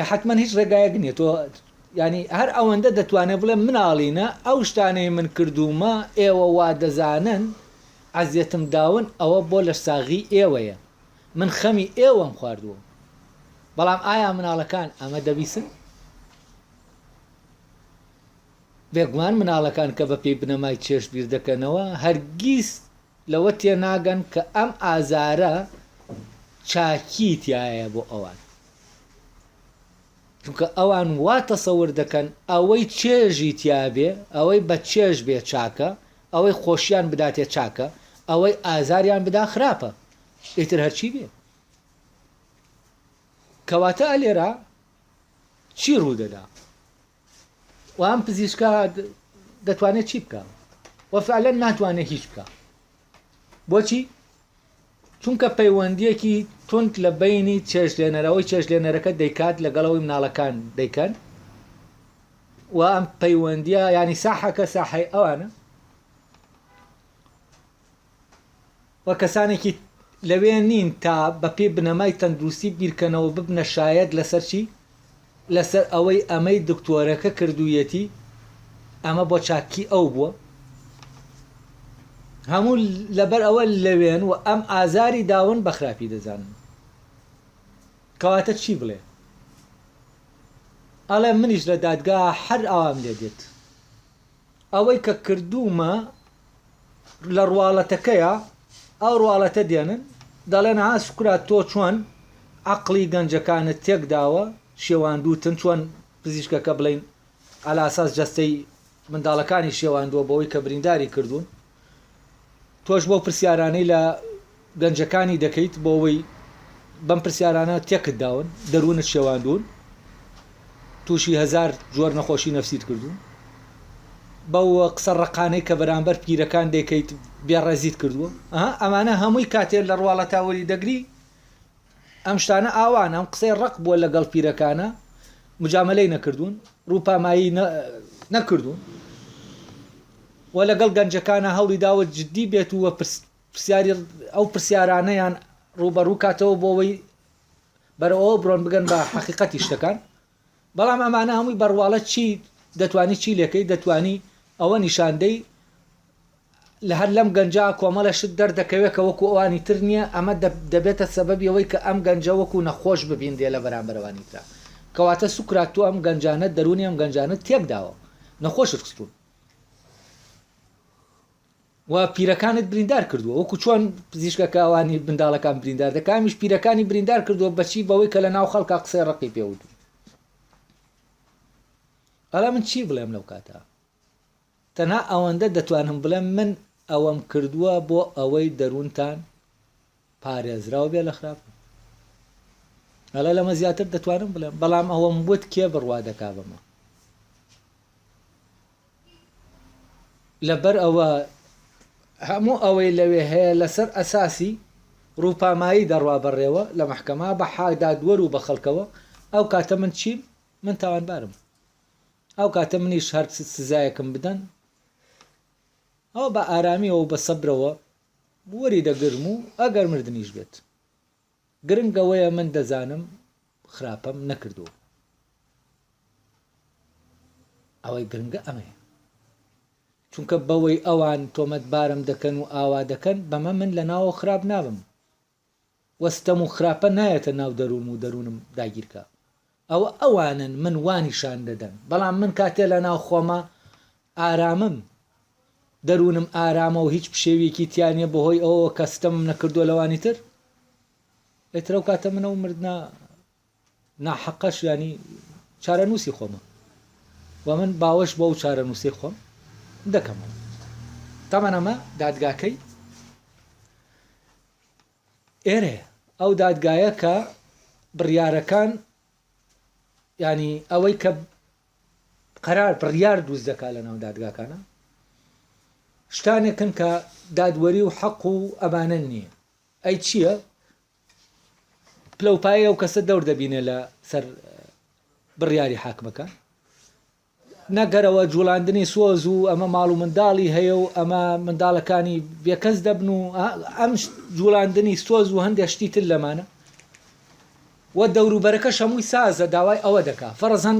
حتمما هیچ ڕێگایەک نییە تۆ ینی هەر ئەوەندە دەتوانێت بڵێ مناڵینە ئەو شتانەی من کردوومە ئێوە وا دەزانن ئەزیەتم داون ئەوە بۆ لەشساغی ئێوەیە من خەمی ئێوەم خواردووە بەڵام ئایا مناڵەکان ئەمە دەبیسن؟ بێگومان مناڵەکان کە بەپێی بنەمای چێژ بیردەکەنەوە هەرگیز لەوە تێناگەن کە ئەم ئازارە چاکیی تیایە بۆ ئەوان. چونکە ئەوان وا تەسەور دەکەن ئەوەی چێژی تیابێ، ئەوەی بە چێژ بێ چاکە، ئەوەی خۆشیان بداتێ چاکە، ئەوەی ئازاریان بدا خراپە. ئیتر هەرچی بێ. کەواتە ئەلێرە چی ڕوودەدا؟ و ئەم پزیشکە دەتوانێت چی بکە و فعلەن ناتوانێت هیچ بکە بۆچی چونکە پەیوەندیەکی توند لە بینی چێژلێنەرەوەی چێژلێنەرەکە دەیکات لەگەڵەوەی مناڵەکان دەیکەن و ئەم پەیوەندیە ینی ساحەکە ساحەی ئەوانە و کەسانێکی لەوێ نین تا بەپێی بنەمای تەندروستی بیرکەنەوە ببنە شایەت لەسەر چی؟ لەسەر ئەوەی ئەمەی دکتۆرەکە کردوویەتی ئەمە بۆ چاکی ئەو بووە هەموو لەبەر ئەوە لەوێن و ئەم ئازاری داون بە خراپی دەزانن کەواتە چی بڵێ ئەڵێ منیش لە دادگا هەر ئاوام لێ دێت ئەوەی کە کردوومە لە ڕواڵەتەکەیا ئەو ڕواڵەتە دێنن دەڵێن ها سوکرات تۆ چۆن عەقڵی گەنجەکانت تێکداوە شێواندووتن چۆن پزیشکەکە بڵێین عەلاساس جەستەی منداڵەکانی شێواندووە بەوەی کە برینداری کردوون تۆش بەو پرسیارانەی لە گەنجەکانی دەکەیت بۆ ئەوەی بەم پرسیارانە تێکت داون دەروونت شێواندوون تووشی هەزار جۆر نەخۆشی نەفسیت کردوون بەو قسە ڕەقانەی کە بەرامبەر پیرەکان دەیکەیت بێڕێزیت کردووە ئەها ئەمانە هەمووی کاتێ لە ڕواڵەتا وەری دەگری ئەم شتانە ئاوان ئەم قسەی ڕق بووە لەگەڵ پیرەکانە مجاملەی نەکردوون ڕووپامایی نەکردوون و لەگەڵ گەنجەکانە هەوڵی داوە جددی بێت و پرسیاری ئەو پرسیارانەیان ڕووبەڕوو کاتەوە بۆ ئەوەی بەرەو ئەوە بڕۆن بگەن بە حەقیقەتی شتەکان بەڵام ئەمانە هەمووی بەڕواڵەت چی دەتوانی چی لێکەی دەتوانی ئەوە نیشاندەی لە هەر لەم گەنجە کۆمەڵە شت دەردەکەوێت کە وەکو ئەوانی تر نییە ئەمە دەبێتە سەبەبی ئەوەی کە ئەم گەنجە وەکو نەخۆش ببینرێ لە بەرامبەر ئەوانی ترا کەواتە سوکرات تۆ ئەم گەنجانە دەروونی ئەم گەنجانە تێکداوە نەخۆشت خستوون و پیرەکانت بریندار کردووە وەکو چۆن پزیشکەکە ئەوانی منداڵەکان بریندار دەکا ئەمیش پیرەکانی بریندار کردووە بەچی بەوەی کە لە ناو خەڵکا قسەی ڕەقی پێ وتوون ئەڵێ من چی بڵێم لەو کاتە تەنها ئەوەندە دەتوانم بڵێم من ئەوەم کردووە بۆ ئەوەی دەروونتان پارێزراو بێ لە خراپە ئەڵێ لەمە زیاتر دەتوانم بڵێم بەڵام ئەوەم وت کێ بڕوا دەکا بەمە لەبەر ئەوە هەموو ئەوەی لەوێ هەیە لەسەر ئەساسی ڕووپامایی دەڕوا بەڕێوە لە مەحکەمە بە دادوەر و بە خەڵکەوە، ئەو کاتە من چیم؟ من تاوانبارم. ئەو کاتە منیش هەر سزایەکم بدەن ئەوە بە ئارامیەوە و بە سەبرەوە وەری دەگرم و ئەگەر مردنیش بێت. گرنگ ئەوەیە من دەزانم خراپەم نەکردووە. ئەوەی گرنگە ئەمەیە. چونکە بەوەی ئەوان تۆمەتبارم دەکەن و ئاوا دەکەن، بەمە من لە ناوەوە خراپ نابم و ستەم و خراپە نایەتە ناو دەروونم و دەروونم داگیرکا. ئەوە ئەوانن من وا نیشان دەدەن، بەڵام من کاتێ لە ناو خۆما ئارامم، دەروونم ئارامە و هیچ پشێویەکی تیا نیە بەهۆی ئەوەوە کە ستەمم نەکردووە لەوانی تر، ئیتر ئەو کاتە من ئەو مردنە ناحەقەش یانی چارەنووسی خۆمە و من باوەش بەو چارەنووسەی خۆم دەکەمەوە. تەمەن ئەمە دادگاکەی ئێرەیە، ئەو دادگایە کە بڕیارەکان ینی ئەوەی کە قەرار بڕیار دروست دەکات لە ناو دادگاکانە شتانێکن کە دادوەری و حەق و ئەمانە نییە ئەی چییە؟ پلەوپایەی ئەو کەسە دەور دەبینێ لە سەر. بڕیاری حاکمەکان. نەگەرەوە جوڵاندنی سۆز و ئەمە ماڵ و منداڵی هەیە و ئەمە منداڵەکانی بێکەس دەبن و ئەم جوڵاندنی سۆز و هەندێک شتی تر لەمانە و دەوروبەرەکەش هەمووی سازە داوای ئەوە دەکا فەرزەن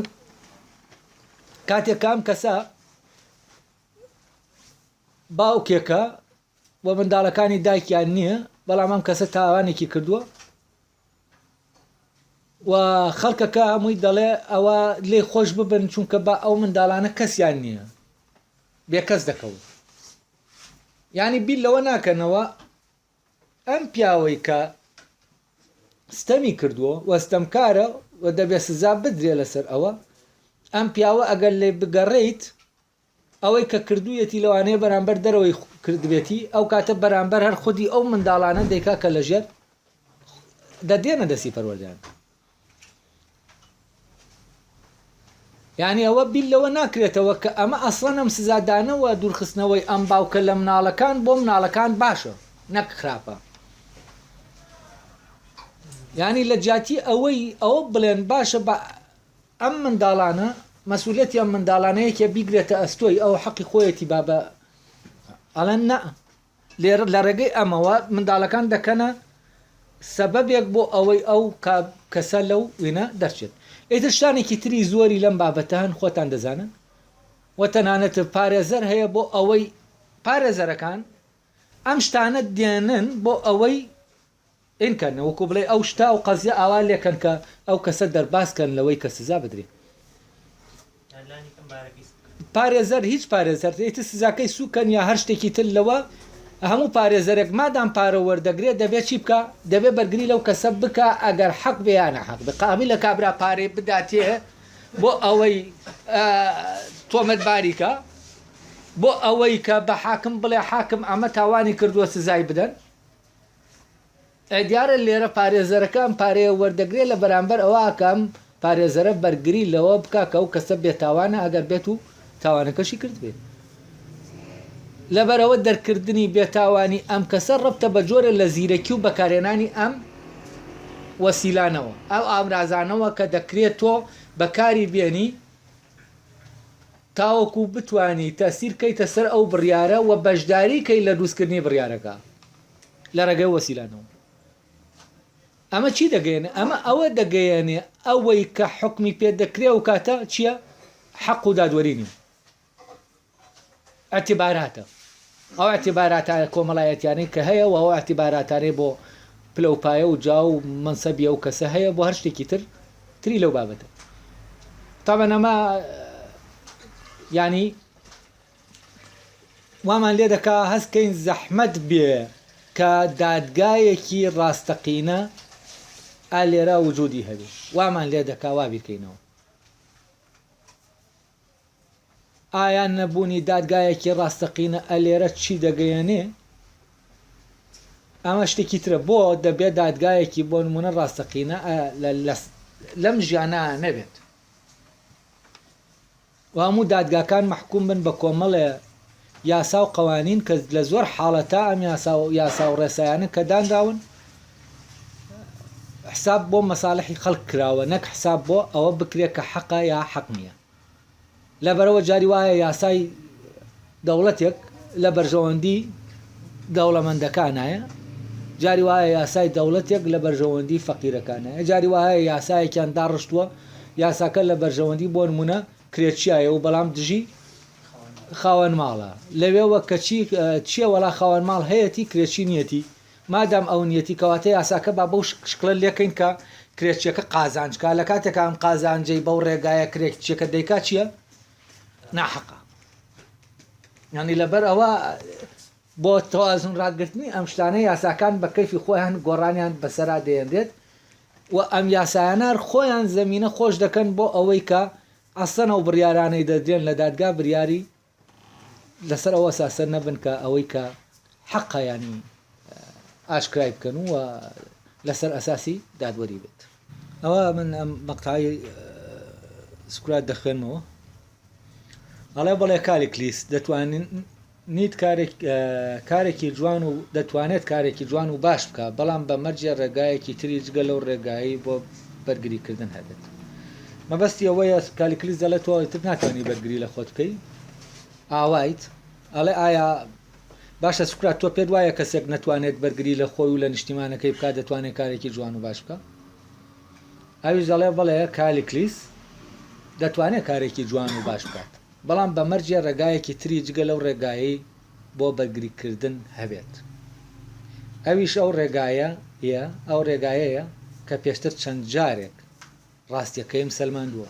کاتێک کە ئەم کەسە باوکێکە و منداڵەکانی دایکیان نییە بەڵام ئەم کەسە تاوانێکی کردووە و خەڵکەکە هەمووی دەڵێ ئەوە لێ خۆش ببن چونکە بە ئەو منداڵانە کەسیان نییە بێکەس دەکەون یعنی بیر لەوە ناکەنەوە ئەم پیاوەی کە ستەمی کردووە و ستەمکارە و دەبێ سزا بدرێ لەسەر ئەوە ئەم پیاوە ئەگەر لێ بگەڕێیت ئەوەی کە کردوویەتی لەوانەیە بەرامبەر دەرەوەی کردبێتی ئەو کاتە بەرامبەر هەر خودی ئەو منداڵانە دەیکا کە لەژێر دەدێنە دەستی پەروەردەیان یعنی ئەوە بیر لەوە ناکرێتەوە کە ئەمە ئەسڵەن ئەم سزادانەوە دوورخستنەوەی ئەم باوکە لە مناڵەکان بۆ مناڵەکان باشە نەک خراپە یعنی لە جیاتی ئەوەی ئەوە بڵێن باشە بە ئەم منداڵانە مەسئولیەتی ئەم منداڵانە یەکێ بیگرێتە ئەستۆی ئەو حەقی خۆیەتی با بە ئەڵێن نا لێرە لە ڕێگەی ئەمەوە منداڵەکان دەکەنە سەبەبێک بۆ ئەوەی ئەو کەسە لەو وینە دەرچێت ئیتر شتانێکی تری زۆری لەم بابەتە هەن خۆتان دەزانن و تەنانەت پارێزەر هەیە بۆ ئەوەی پارێزەرەکان ئەم شتانە دێنن بۆ ئەوەی ئینکەن وەکو بڵێی ئەو شتە ئەو قەزیە ئاوا لێکەن کە ئەو کەسە دەرباز کەن لەوەی کە سزا بدرێ. پارێزەر هیچ پارێزەر ئیتر سزاکەی سوکەن یا هەر شتێکی تر لەوە هەموو پارێزەرێک مادام پارە وەردەگرێ دەبێ چی بکا دەبێ بەرگری لەو کەسە بکا ئەگەر حەق بێ یا ناحەق بێ قابیلە کابرا پارەی بداتێ بۆ ئەوەی تۆمەتباری کە بۆ ئەوەی کە بە حاکم بڵێ حاکم ئەمە تاوانی کردووە سزای بدەن ئەی دیارە لێرە پارێزەرەکە ئەم پارەیە وەردەگرێ لە بەرامبەر ئەوە کە ئەم پارێزەرە بەرگری لەوە بکا کە ئەو کەسە بێتاوانە ئەگەر بێت و تاوانەکەشی کردبێ. لەبەرئەوە دەرکردنی بێتاوانی ئەم کەسە ڕەبتە بە جۆرە لە زیرەکی و بەکارهێنانی ئەم وەسیلانەوە، ئەو ئامرازانەوە کە دەکرێت تۆ بەکاری بێنی تاوەکو بتوانی تەسیر کەیتە سەر ئەو بڕیارە و بەشداری کەی لە دروستکردنی بڕیارەکە لە ڕێگەی وەسیلانەوە. ئەمە چی دەگەیەنێ؟ ئەمە ئەوە دەگەیەنێ ئەوەی کە حوکمی پێ دەکرێ ئەو کاتە چییە؟ حەق و دادوەری نییە. ئیعتیباراتە. ئەو ئیعتیباراتە کۆمەڵایەتیانەی کە هەیە و ئەو ئیعتیباراتانەی بۆ پلە و پایە و جا و مەنسەبی ئەو کەسە هەیە بۆ هەر شتێکی تر تری لەو بابەتە. تابەن ئەمە یانی وامان لێ دەکا هەست کەین زەحمەت بێ کە دادگایەکی ڕاستەقینە ئا لێرە وجودی هەبێ وامان لێ دەکا وا بیرکەینەوە. ئایا نەبوونی دادگایەکی ڕاستەقینە ئەلێرە چی دەگەیەنێ؟ ئەمە شتێکی ترە بۆ دەبێ دادگایەکی بۆ نمونە ڕاستەقینە لەم ژیانە نەبێت و هەموو دادگاکان مەحکوم بن بە کۆمەڵێ یاسا و قەوانین کە لە زۆر حاڵەتا ئەم یاسا و یاسا و ڕێسایانە کە دانراون حساب بۆ مەسالحی خەڵک کراوە نەک حساب بۆ ئەوە بکرێت کە حەقە یا حەق نییە. لەبەرئەوە جاری وایە یاسای دەوڵەتێک لە بەرژەوەندی دەوڵەمەندەکانایە، جاری وایە یاسای دەوڵەتێک لە بەرژەوەندی فەقیرەکانایە، جاری وایە یاسایەکیان داڕشتووە یاساکە لە بەرژەوەندی بۆ نمونە کرێچیایە و بەڵام دژی خاوەن ماڵە لەوێوە کەچی چیە وەڵا خاوەن ماڵ هەیەتی کرێچی نیەتی مادام ئەو نیەتی کەواتە یاساکە با بەو شکڵە لێکەین کە کرێچیەکە قازانج کا لە کاتێکا ئەم قازانجەی بەو ڕێگایە کرێچیەکە دەیکا چیە ناحەقە یانی لەبەر ئەوە بۆ تەوازن ڕاگرتنی ئەم شتانە یاساکان بە کەیفی خۆیان گۆڕانیان بەسەرا دێنرێت و ئەم یاسایانە خۆیان زەمینە خۆش دەکەن بۆ ئەوەی کە ئەسڵەن ئەو بڕیارانەی دەدرێن لە دادگا بریاری لەسەر ئەو ئەساسە نەبن کە ئەوەی کە حەقە یانی ئاشکرای بکەن و لەسەر ئەساسی دادوەری بێت. ئەوە من ئەم مەقتەعەی سوکرات دەخوێنمەوە ئەڵێ بەڵێ کالیکلیس دەتوانیت کارێک کارێکی جوان و دەتوانێت کارێکی جوان و باش بکە بەڵام بە مەرجێ ڕێگایەکی تری جگە لەو ڕێگایی بۆ بەرگریکردن هەبێت. مەبەستی ئەوەیە کالیکلیس دەڵێ تۆ ئیتر ناتوانی بەرگری لە خۆت بکەی ئاوایت ئەڵێ ئایا باشە سوکرات تۆ پێت وایە کەسێک نەتوانێت بەرگری لە خۆی و لە نیشتیمانەکەی بکات دەتوانێت کارێکی جوان و باش بکە ئەویش دەڵێ بەڵێ کالیکلیس دەتوانێت کارێکی جوان و باش بکات بەڵام بە مەرجێ ڕێگایەکی تری جگە لەو ڕێگایەی بۆ بەرگریکردن هەبێت. ئەویش ئەو ڕێگایە یە ئەو ڕێگایەیە کە پێشتر چەند جارێک ڕاستیەکەیم سەلماندووە.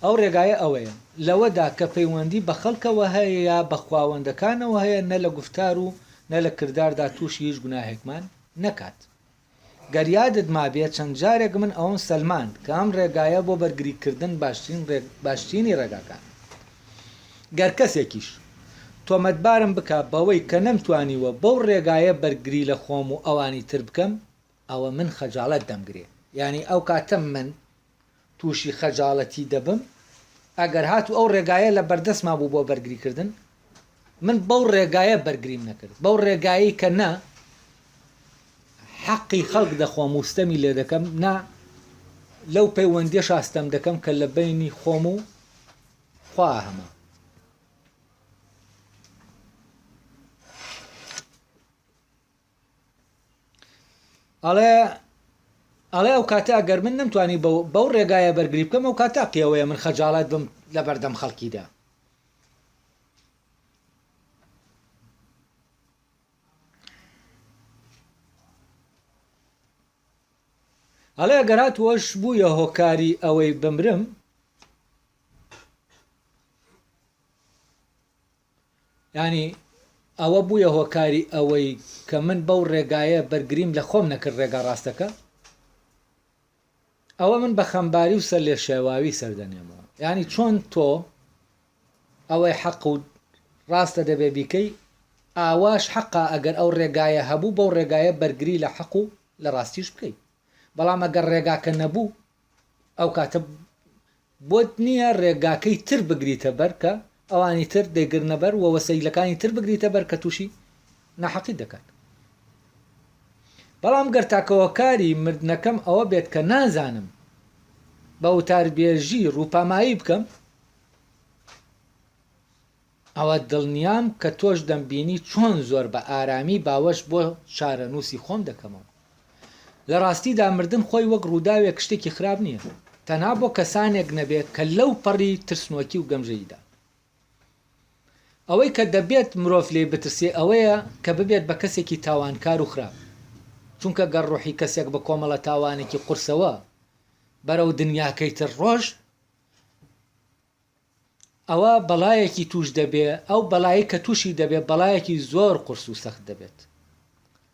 ئەو ڕێگایە ئەوەیە، لەوەدا کە پەیوەندی بە خەڵکەوە هەیە یا بە خواوەندەکانەوە هەیە نە لە گوفتار و نە لە کرداردا تووشی هیچ گوناهێکمان نەکات. گەر یادت مابێ چەند جارێک من ئەوەم سەلماند کە ئەم ڕێگایە بۆ بەرگری کردن باشترین باشترینی ڕێگاکانە. گەر کەسێکیش تۆمەتبارم بکا بەوەی کە نەمتوانیوە بەو ڕێگایە بەرگری لە خۆم و ئەوانی تر بکەم ئەوە من خەجاڵەت دەمگرێ یانی ئەو کاتە من تووشی خەجاڵەتی دەبم ئەگەر هاتوو ئەو ڕێگایە لە بەردەستما بوو بۆ بەرگری کردن من بەو ڕێگایە بەرگریم نەکرد بەو ڕێگایەی کە نە حەقی خەڵک دەخۆم و ستەمی لێ دەکەم نا لەو پەیوەندیەشا ستەم دەکەم کە لە بەینی خۆم و خوا هەمە. ئەڵێ ئەڵێ ئەو کاتە ئەگەر من نەمتوانی بەو ڕێگایە بەرگری بکەم ئەو کاتە قیەوەیە من خەجاڵەت بم لە بەردەم خەڵکیدا. ئەڵێ ئەگەر هاتووەش بوویە هۆکاری ئەوەی بمرم یانی ئەوە بوویە هۆکاری ئەوەی کە من بەو ڕێگایە بەرگریم لە خۆم نەکرد ڕێگا ڕاستەکە ئەوە من بە خەمباری و سەرلێشێواوی سەردەنێمەوە یانی چۆن تۆ ئەوەی حەق و ڕاستە دەبێ بیکەی ئاواش حەقا ئەگەر ئەو ڕێگایە هەبوو بەو ڕێگایە بەرگری لە حەق و لە ڕاستیش بکەی بەڵام ئەگەر ڕێگاکە نەبوو ئەو کاتە بۆت نییە ڕێگاکەی تر بگریتە بەر کە ئەوانی تر دەیگرنە بەر و وەسەیلەکانی تر بگریتە بەر کە تووشی ناحەقیت دەکات. بەڵام گەر تاکە هۆکاری مردنەکەم ئەوە بێت کە نازانم بە وتاربێژی ڕووپامایی بکەم، ئەوە دڵنیام کە تۆش دەمبینی چۆن زۆر بە ئارامی باوەش بۆ چارەنووسی خۆم دەکەمەوە. لە ڕاستیدا مردن خۆی وەک ڕووداوێک شتێکی خراپ نییە، تەنها بۆ کەسانێک نەبێت کە لەو پەڕی ترسنۆکی و گەمژەییدان. ئەوەی کە دەبێت مرۆڤ لێی بترسێ ئەوەیە کە ببێت بە کەسێکی تاوانکار و خراپ، چونکە گەر ڕۆحی کەسێک بە کۆمەڵە تاوانێکی قورسەوە بەرەو دنیاکەی تر ڕۆشت، ئەوا بەڵایەکی تووش دەبێ، ئەو بەڵایەی کە تووشی دەبێ بەڵایەکی زۆر قورس و سەخت دەبێت.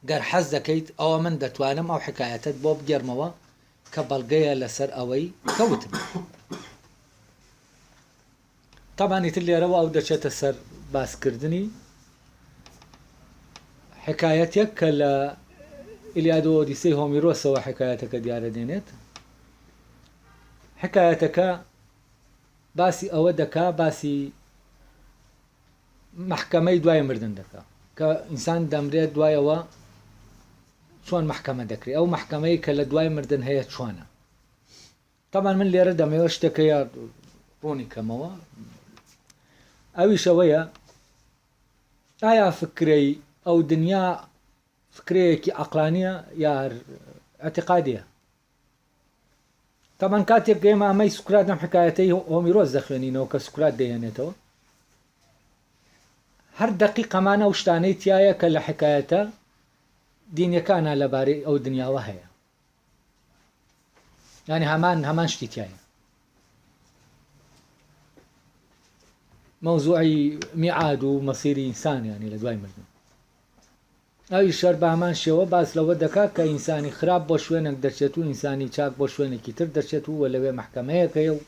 گەر حەز دەکەیت ئەوە من دەتوانم ئەو حکایەتەت بۆ بگێڕمەوە کە بەڵگەیە لەسەر ئەوەی کە وتم. تەبعەن ئیتر لێرەوە ئەو دەچێتە سەر باسکردنی حکایەتێک کە لە ئیلیاد و ئۆدیسەی هۆمیرۆسەوە حکایەتەکە دیارە دێنێت. حکایەتەکە باسی ئەوە دەکا باسی مەحکەمەی دوای مردن دەکا کە ئینسان دەمرێت دوایەوە چۆن مەحکەمە دەکرێت ئەو مەحکەمەی کە لە دوای مردن هەیە چۆنە تەبان من لێرە دەمەوە شتێکە یا ڕوونی کەمەوە ئەویش ئەوەیە ئایا فکرەی ئەو دنیا فکرەیەکی عقلانیە یا اعتقادیە تەبعەن کاتێک ئێمە ئەمەی سوکرات ئەم حکایەتەی هۆمیرۆس دەخوێنینەوە کە سوکرات دەیهێنێتەوە هەر دەقیقەمان ئەو شتانەی تایە کە لە حکایەتە دینیەکانە لەبارەی ئەو دنیاوە هەیە یعنی هەمان هەمان شتی تایە مەوزوعی میعاد و مەسیری ئینسان ینی لە دوای مردن ئەویش هەر بە هەمان شێوە باس لەوە دەکات کە ئینسانی خراپ بۆ شوێنێک دەچێت و ئینسانی چاک بۆ شوێنێکی تر دەچێت و لەوێ مەحکەمەیەک هەیە و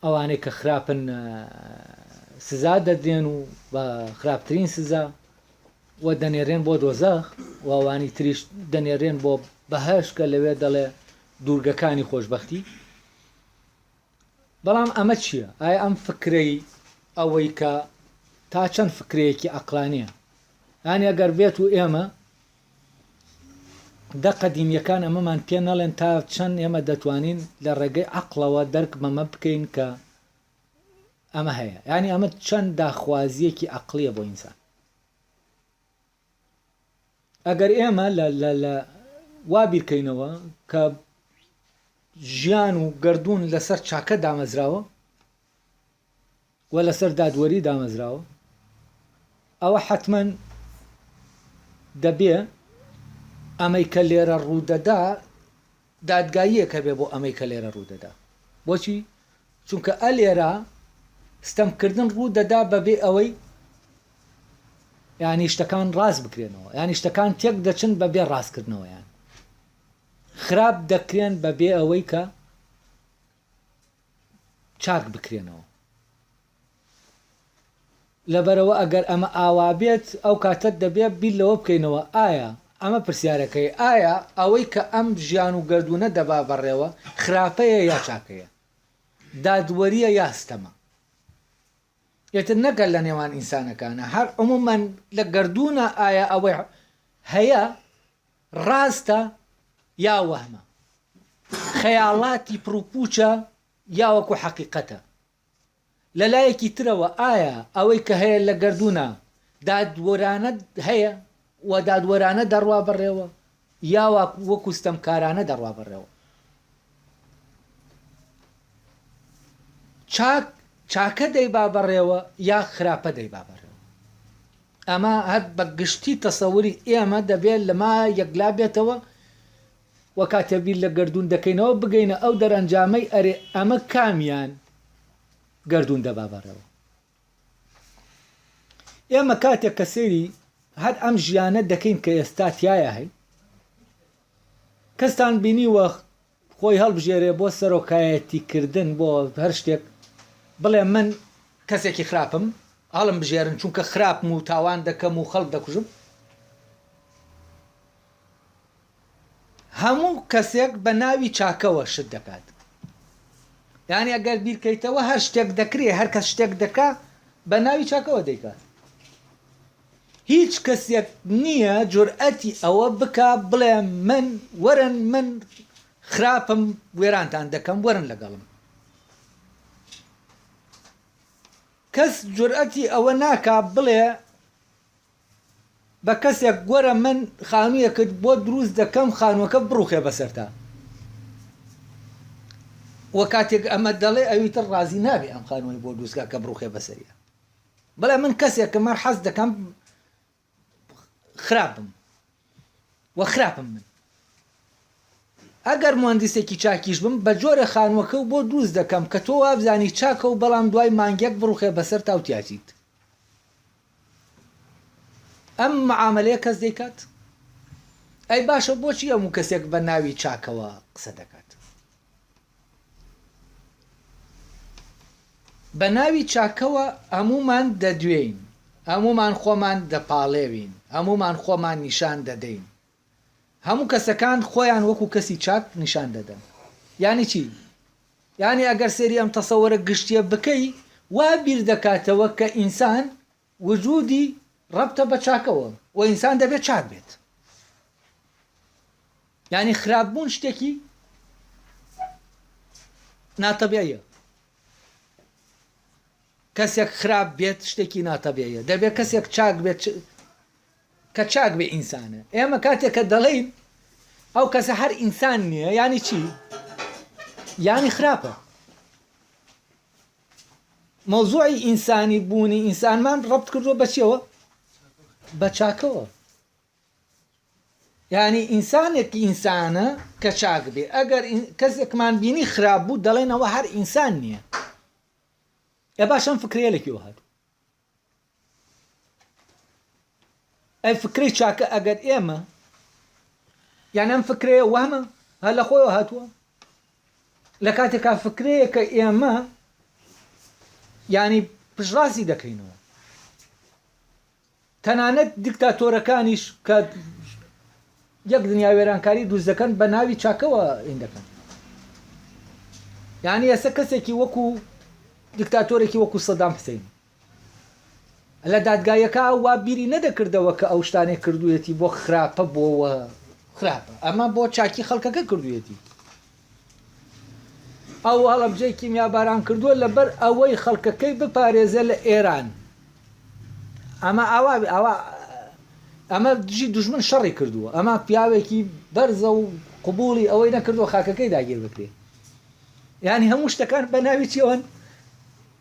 ئەوانەی کە خراپن سزا دەدرێن و بە خراپترین سزا و دەنێرێن بۆ دۆزەخ و ئەوانی تریش دەنێرێن بۆ بەهەشت کە لەوێ دەڵێ دوورگەکانی خۆشبەختی. بەڵام ئەمە چییە؟ ئایا ئەم فکرەی ئەوەی کە تا چەند فکرەیەکی عەقڵانییە؟ یانی ئەگەر بێت و ئێمە. دەقە دینیەکان ئەمەمان پێ نەڵێن تا چەند ئێمە دەتوانین لە ڕێگەی عەقڵەوە دەرک بەمە بکەین کە ئەمە هەیە یانی ئەمە چەند داخوازیەکی عەقڵیە بۆ ئینسان ئەگەر ئێمە لە لە لە وا بیرکەینەوە کە ژیان و گەردوون لەسەر چاکە دامەزراوە و لەسەر دادوەری دامەزراوە ئەوە حەتمەن دەبێ ئەمەی کە لێرە ڕوودەدا دادگاییەک هەبێ بۆ ئەمەی کە لێرە ڕوودەدا بۆچی چونکە ئە لێرە ستەمکردن ڕوودەدا بەبێ ئەوەی یانی شتەکان ڕاست بکرێنەوە یانی شتەکان تێک دەچن بەبێ ڕاستکردنەوەیان خراپ دەکرێن بەبێ ئەوەی کە چاک بکرێنەوە. لەبەرئەوە ئەگەر ئەمە ئاوا بێت ئەو کاتە دەبێت بیر لەوە بکەینەوە ئایا، ئەمە پرسیارەکەی، ئایا ئەوەی کە ئەم ژیان و گەردوونە دەبا بەڕێوە خراپەیە یا چاکەیە؟ دادوەرییە یا ستەمە؟ ئیتر نەک هەر لە نێوان ئینسانەکانا هەر عموما لە گەردوونا ئایا ئەوەی هەیە ڕاستە یا وەهمە؟ خەیاڵاتی پڕوپوچە یا وەکو حەقیقەتە؟ لە لایەکی ترەوە ئایا ئەوەی کە هەیە لە گەردوونا دادوەرانە هەیە و دادوەرانە دەڕوا بەڕێوە یا وەکو ستەمکارانە دەڕوا بەڕێوە؟ چاک چاکە دەیبا بەڕێوە یا خراپە دەیبا بەڕێوە؟ ئەمە هەر بە گشتی تەسەوری ئێمە دەبێت لەما یەکلا بێتەوە و کاتێ بیر لە گەردوون دەکەینەوە بگەینە ئەو دەرەنجامەی ئەرێ ئەمە کامیان گەردوون دەبا بەڕێوە. ئێمە کاتێک کە سەیری هەر ئەم ژیانە دەکەین کە ئێستا تیایا هەین کەستان بینیوە خۆی هەڵبژێرێ بۆ سەرۆکایەتی کردن بۆ هەر شتێک بڵێ من کەسێکی خراپم هەڵم بژێرن چونکە خراپم و تاوان دەکەم و خەڵک دەکوژم هەموو کەسێک بە ناوی چاکەوە شت دەکات یانی ئەگەر بیرکەیتەوە هەر شتێک دەکرێ هەر کەس شتێک دەکا بە ناوی چاکەوە دەیکات هیچ کەسێک نییە جورئەتی ئەوە بکا بڵێ من وەرن من خراپم وێرانتان دەکەم وەرن لەگەڵم کەس جورئەتی ئەوە ناکا بڵێ بە کەسێک وەرە من خانوویەکت بۆ دروست دەکەم خانووەکە بڕوخێ بەسەرتا وە کاتێک ئەمە دەڵێ ئەوی تر ڕازی نابێ ئەم خانووەی بۆ دروستکا کە بڕوخێ بەسەریا بەڵێ من کەسێکم هەر حەز دەکەم خراپ بم وە خراپم من ئەگەر موهەندیسێکی چاکیش بم بە جۆرێ خانووەکە و بۆ دروست دەکەم کە تۆ وابزانی چاکە و بەڵام دوای مانگێک بڕوخێ بەسەر تا و تیاچیت ئەم معامەلەیە کەس دەیکات؟ ئەی باشە بۆچی هەموو کەسێک بە ناوی چاکەوە قسە دەکات؟ بە ناوی چاکەوە هەموومان دەدوێین، هەموومان خۆمان دەپاڵێوین، هەموومان خۆمان نیشان دەدەین. هەموو کەسەکان خۆیان وەکو کەسی چاک نیشان دەدەن. یانی چی؟ یانی ئەگەر سەیری ئەم تەسەوەرە گشتیە بکەی وا بیر دەکاتەوە کە ئینسان وجودی ڕەبتە بە چاکەوە و ئینسان دەبێت چاک بێت. یانی خراپ بوون شتێکی ناتەبیعیە. کەسێک خراپ بێت شتێکی ناتەبیعیە. دەبێت کەسێک چاک بێت کە چاک بێ ئینسانە. ئێمە کاتێک کە دەڵێین ئەو کەسە هەر ئینسان نییە یانی چی؟ یانی خراپە. مەوزوعی ئینسانی بوونی ئینسانمان ڕەبت کردووە بە چیەوە؟ بە چاکەوە. یعنی ئینسانێک ئینسانە کە چاک بێ ئەگەر کەسێکمان بینی خراپ بوو دەڵێنەوە هەر ئینسان نییە. ئێ باشم فکرەیە لە کوێوە هاتوو؟ ئەی فکرەی چاکە ئەگەر ئێمە یان ئەم فکرەیە وەهمە هەر لە خۆیەوە هاتووە لە کاتێکا فکرەیە کە ئێمە ینی پشڕاستی دەکەینەوە تەنانەت دیکتاتۆرەکانیش کە یەک دنیا وێرانکاری دروست دەکەن بە ناوی چاکەوە ئین دەکەن یعنی ئێستا کەسێکی وەکو دیکتاتۆرێکی وەکو سەدام حسین لە دادگایەکە وا بیری نەدەکردەوە کە ئەو شتانەی کردوویەتی بۆ خراپە بۆوە. خراپە ئەمە بۆ چاکی خەڵکەکە کردوویەتی. ئەو هەڵەبجەی کیمیاباران کردووە لەبەر ئەوەی خەڵکەکەی بپارێزێ لە ئێران. ئەمە ئاوا ئاوا ئەمە دژی دوژمن شەڕی کردووە. ئەمە پیاوێکی بەرزە و قبوڵی ئەوەی نەکردووە خاکەکەی داگیر بکرێ. یانی هەموو شتەکان بە ناوی چیەوەن؟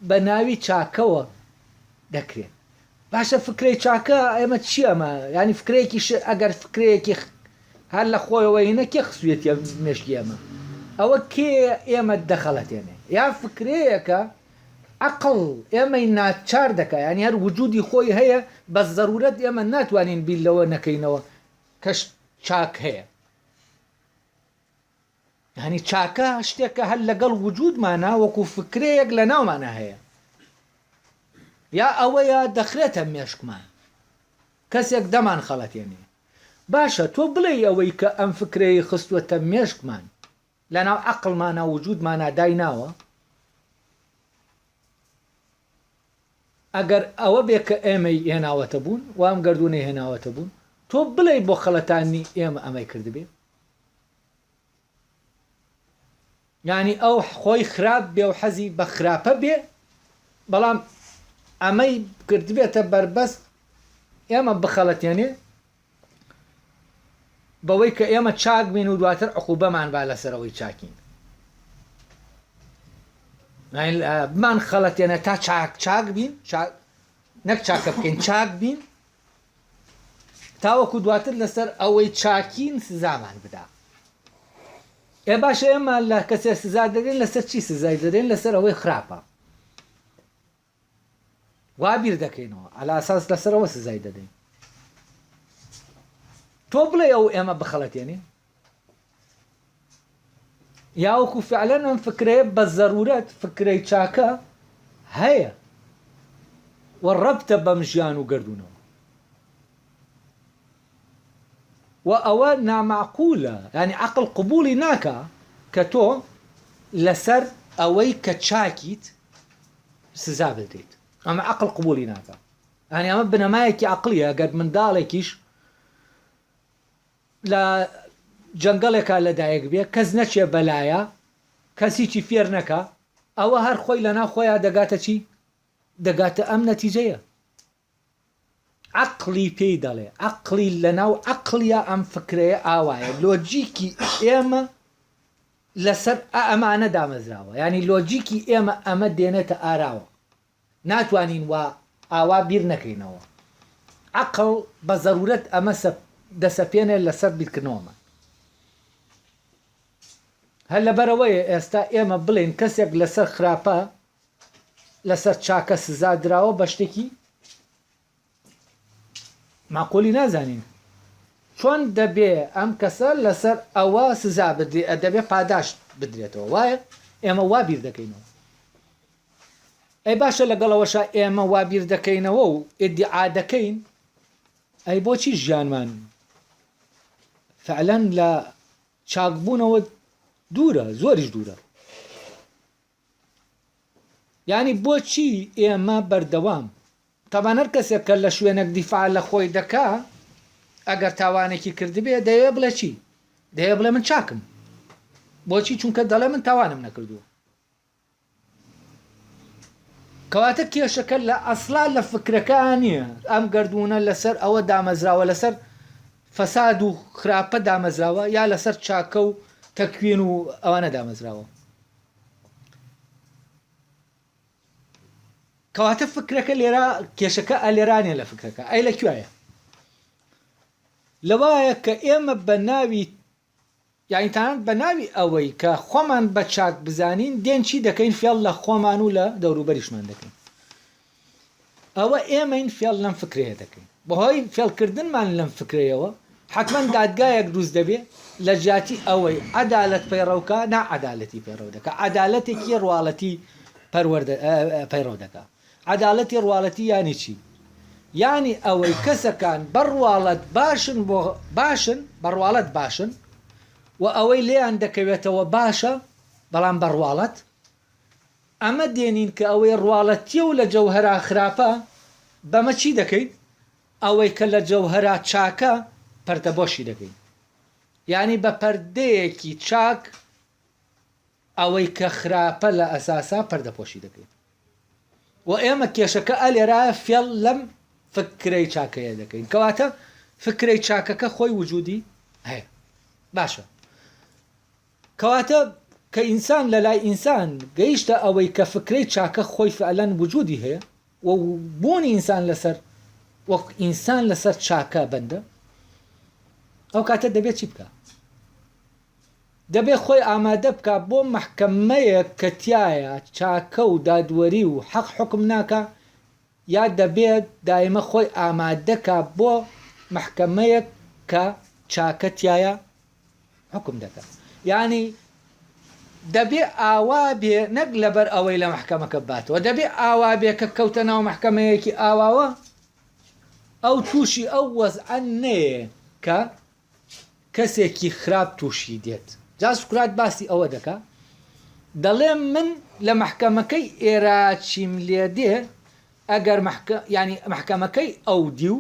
بە ناوی چاکەوە دەکرێن. باشە فکرەی چاکە ئێمە چی ئەمە ینی فکرەیەکی ئەگەر فکرەیەکی هەر لە خۆیەوە هینە کێ خسوێتە مێشکی ئێمە ئەوە کێ ئێمە دەخەڵەتێنێ یا فکرەیەکە عقل ئێمەی ناچار دەکا ینی هەر وجودی خۆی هەیە بە زەرورەت ئێمە ناتوانین بیر لەوە نەکەینەوە کەش چاک هەیە یانی چاکە شتێکە هەر لەگەڵ وجودمانا وەکو فکرەیەک لە ناومانا هەیە یا ئەوەیە دەخرێتە مێشکمان کەسێک دەمان خەڵەتێنێ باشە تۆ بڵێ ئەوەی کە ئەم فکرەی خستوەتە مێشکمان لەناو عەقڵمانا وجودمانا دایناوە ئەگەر ئەوە بێ کە ئێمەی هێناوەتە بوون و ئەم گەردوونەی هێناوەتە بوون تۆ بڵێ بۆ خەڵەتانی ئێمە ئەمەی کردبێ یانی ئەو خۆی خراپ بێ و حەزی بە خراپە بێ بەڵام ئەمەی کردبێتە بەربەست ئێمە بخەڵەتێنێ بەوەی کە ئێمە چاک بین و دواتر عقوبەمان با لەسەرەوەی چاکین بمان خەڵەتێنە تا چاک چاک بین نەک چاکە بکەین چاک بین تاوەکو دواتر لەسەر ئەوەی چاکین سزامان بدا. ئێ باشە ئێمە لە کەسێ سزا دەدەین لەسەر چی سزای دەدەین لەسەر ئەوەی خراپە وا بیر دەکەینەوە عەلا ئەساس لەسەر ئەوە سزای دەدەین تۆ بڵێ ئەو ئێمە بخەڵەتێنێ یاوەکو فعلەن ئەم فکرەیە بە زەرورەت فکرەی چاکە هەیە و ڕەبتە بەم ژیان و گەردوونەوە و ئەوە نامعقولە یانی عەقڵ قبوڵی ناکا کە تۆ لەسەر ئەوەی کە چاکیت سزا بدرێیت ئەمە عەقڵ قبوڵی ناکا یانی ئەمە بنەمایەکی عەقڵیە گەر منداڵێکیش لە جەنگەڵێکا لەدایک بێ کەس نەچێ بەلایا کەس هیچی فێر نەکا ئەوە هەر خۆی لەناو خۆیا دەگاتە چی دەگاتە ئەم نەتیجەیە عەقڵی پێی دەڵێ عەقڵی لەناو عەقڵیا ئەم فکرەیە ئاوایە لۆجیکی ئێمە لەسەر ئەمانە دامەزراوە یانی لۆجیکی ئێمە ئەمە دێنێتە ئاراوە ناتوانین وا ئاوا بیر نەکەینەوە. عەقڵ بە زەرورەت ئەمە دەسەپێنێ لەسەر بیرکردنەوەمان. هەر لەبەرئەوەیە ئێستا ئێمە بڵێین کەسێک لەسەر خراپە لەسەر چاکە سزا دراوە بە شتێکی مەعقولی نازانین. چۆن دەبێ ئەم کەسە لەسەر ئەوە سزا بدرێ دەبێ پاداشت بدرێتەوە وایە؟ ئێمە وا بیر دەکەینەوە. ئەی باشە لەگەڵ ئەوەشا ئێمە وا بیر دەکەینەوە و ئیدیعا دەکەین ئەی بۆچی ژیانمان فعلەن لە چاکبوونەوە دوورە زۆریش دوورە یعنی بۆچی ئێمە بەردەوام تەبان هەر کەسێک کە لە شوێنێک دیفاع لە خۆی دەکا ئەگەر تاوانێکی کردبێ دەیەوێ بڵێ چی دەیەوێ بڵێ من چاکم بۆچی چونکە دەڵێ من تاوانم نەکردووە کەواتە کێشەکە لە ئەسڵا لە فکرەکە نییە ئەم گەردوونە لەسەر ئەوە دامەزراوە لەسەر فەساد و خراپە دامەزراوە یا لەسەر چاکە و تەکوین و ئەوانە دامەزراوە کەواتە فکرەکە لێرە کێشەکە ئەلێرانە لە فکرەکە ئەی لە کوایە لەوایە کە ئێمە بە ناوی یانی تەنانەت بە ناوی ئەوەی کە خۆمان بە چاک بزانین دێن چی دەکەین فێڵ لە خۆمان و لە دەوروبەریشمان دەکەین ئەوە ئێمەین فێڵ لەم فکرەیە دەکەین بەهۆی فێڵکردنمان لەم فکرەیەوە حتمما دادگایەک دروست دەبێ لە جیاتی ئەوەی عەدالەت پەیڕەوکە نا عەدالەتی پەیڕەو دەکا عەدالەتێکی ڕواڵەتی پەروەردە پەیڕەو دەکا عەدالەتی ڕواڵەتی یانی چی؟ یانی ئەوەی کەسەکان بە ڕواڵەت باشن بۆ باشن بە ڕواڵەت باشن و ئەوەی لێیان دەکەوێتەوە باشە بەڵام بە ڕواڵەت ئەمە دێنین کە ئەوەی ڕواڵەتیە و لە جەوهەرا خراپە بەمە چی دەکەین؟ ئەوەی کە لە جەوهەرا چاکە پەردەبۆشی دەکەین. یانی بە پەردەیەکی چاک ئەوەی کە خراپە لە ئەساسا پەردەپۆشی دەکەین و ئێمە کێشەکە ئەلێرا فێڵ لەم فکرەی چاکەیە دەکەین کەواتە فکرەی چاکەکە خۆی وجودی هەیە باشە کەواتە کە ئینسان لە لای ئینسان گەیشتە ئەوەی کە فکرەی چاکە خۆی فعلەن وجودی هەیە و بوونی ئینسان لەسەر وەک ئینسان لەسەر چاکە بەندە ئەو کاتە دەبێت چی بکە دەبێ خۆی ئامادە بکا بۆ مەحکەمەیەک کە تیایا چاکە و دادوەری و حەق حوکم ناکا یا دەبێ دایمە خۆی ئامادە کا بۆ مەحکەمەیەک کە چاکە تیایا حوکم دەکا یانی دەبێ ئاوا بێ نەک لەبەر ئەوەی لە مەحکەمەکە باتەوە دەبێ ئاوا بێ کە کەوتە ناو مەحکەمەیەکی ئاواوە ئەو تووشی ئەو وەزعە نەیە کە کەسێکی خراپ تووشی دێت. جا سوکرات باسی ئەوە دەکا دەڵێ من لە مەحکەمەکەی ئێرە چیم لێ دێ ئەگەر مەحکە یانی مەحکەمەکەی ئەو دیو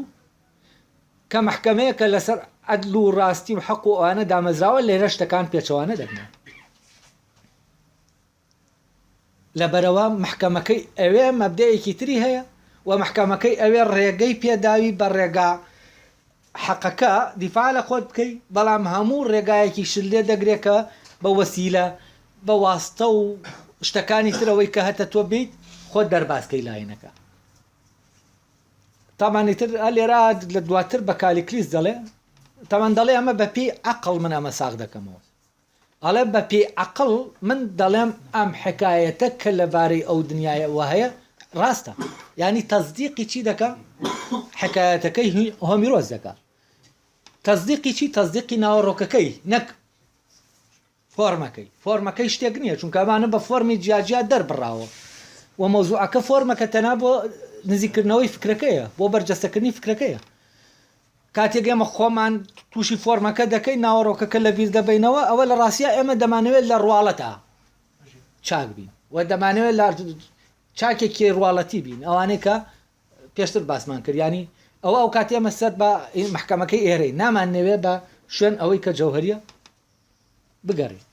کە مەحکەمەیەکە لەسەر عەدل و ڕاستی و حەق و ئەوانە دامەزراوە لێرە شتەکان پێچەوانە دەبنەوە. لەبەرئەوە مەحکەمەکەی ئەوێ مەبدەئێکی تری هەیە و مەحکەمەکەی ئەوێ ڕێگەی پێداوی بە ڕێگا حەقەکە دیفاع لە خۆت بکەی بەڵام هەموو ڕێگایەکیشت لێ دەگرێ کە بە وەسیلە بە واستە و شتەکانی ترەوەی کە هەتە تۆ بیت خۆت دەرباز کەی لاینەکە تامان ئیتر لێرە لە دواتر بە کالیکلیس دەڵێ تامان دەڵێ ئەمە بە پێی عەقڵ من ئەمە ساغ دەکەمەوە ئەڵێ بە پێی عەقڵ من دەڵێم ئەم حکایەتە کە لە بارەی ئەو دنیایەوە هەیە ڕاستە یانی تەسدیقی چی دەکا حکایەتەکەی هۆمیرۆس دەکا تەسدیقی چی تەسدیقی ناوەڕۆکەکەی نەک فۆرمەکەی فۆرمەکەی شتێک نییە چونکە ئەمانە بە فۆرمی جیاجیا دەربڕاوە و مەوزوعەکە فۆرمەکە تەنها بۆ نزیکردنەوەی فکرەکەیە بۆ بەرجەستەکردنی فکرەکەیە کاتێک ئێمە خۆمان تووشی فۆرمەکە دەکەین، ناوەڕۆکەکە لەبیر دەبەینەوە، ئەوە لە ڕاستیا ئێمە دەمانەوێت لە ڕواڵەتا چاک بین و دەمانەوێت لە چاکێکی ڕواڵەتی بین، ئەوانەی کە پێشتر باسمان کرد، یانی ئەوە ئەو کات ئێمە سەر بە مەحکەمەکەی ئێرەین، نامانەوێت بە شوێن ئەوەی کە جەوهەریە بگەڕین.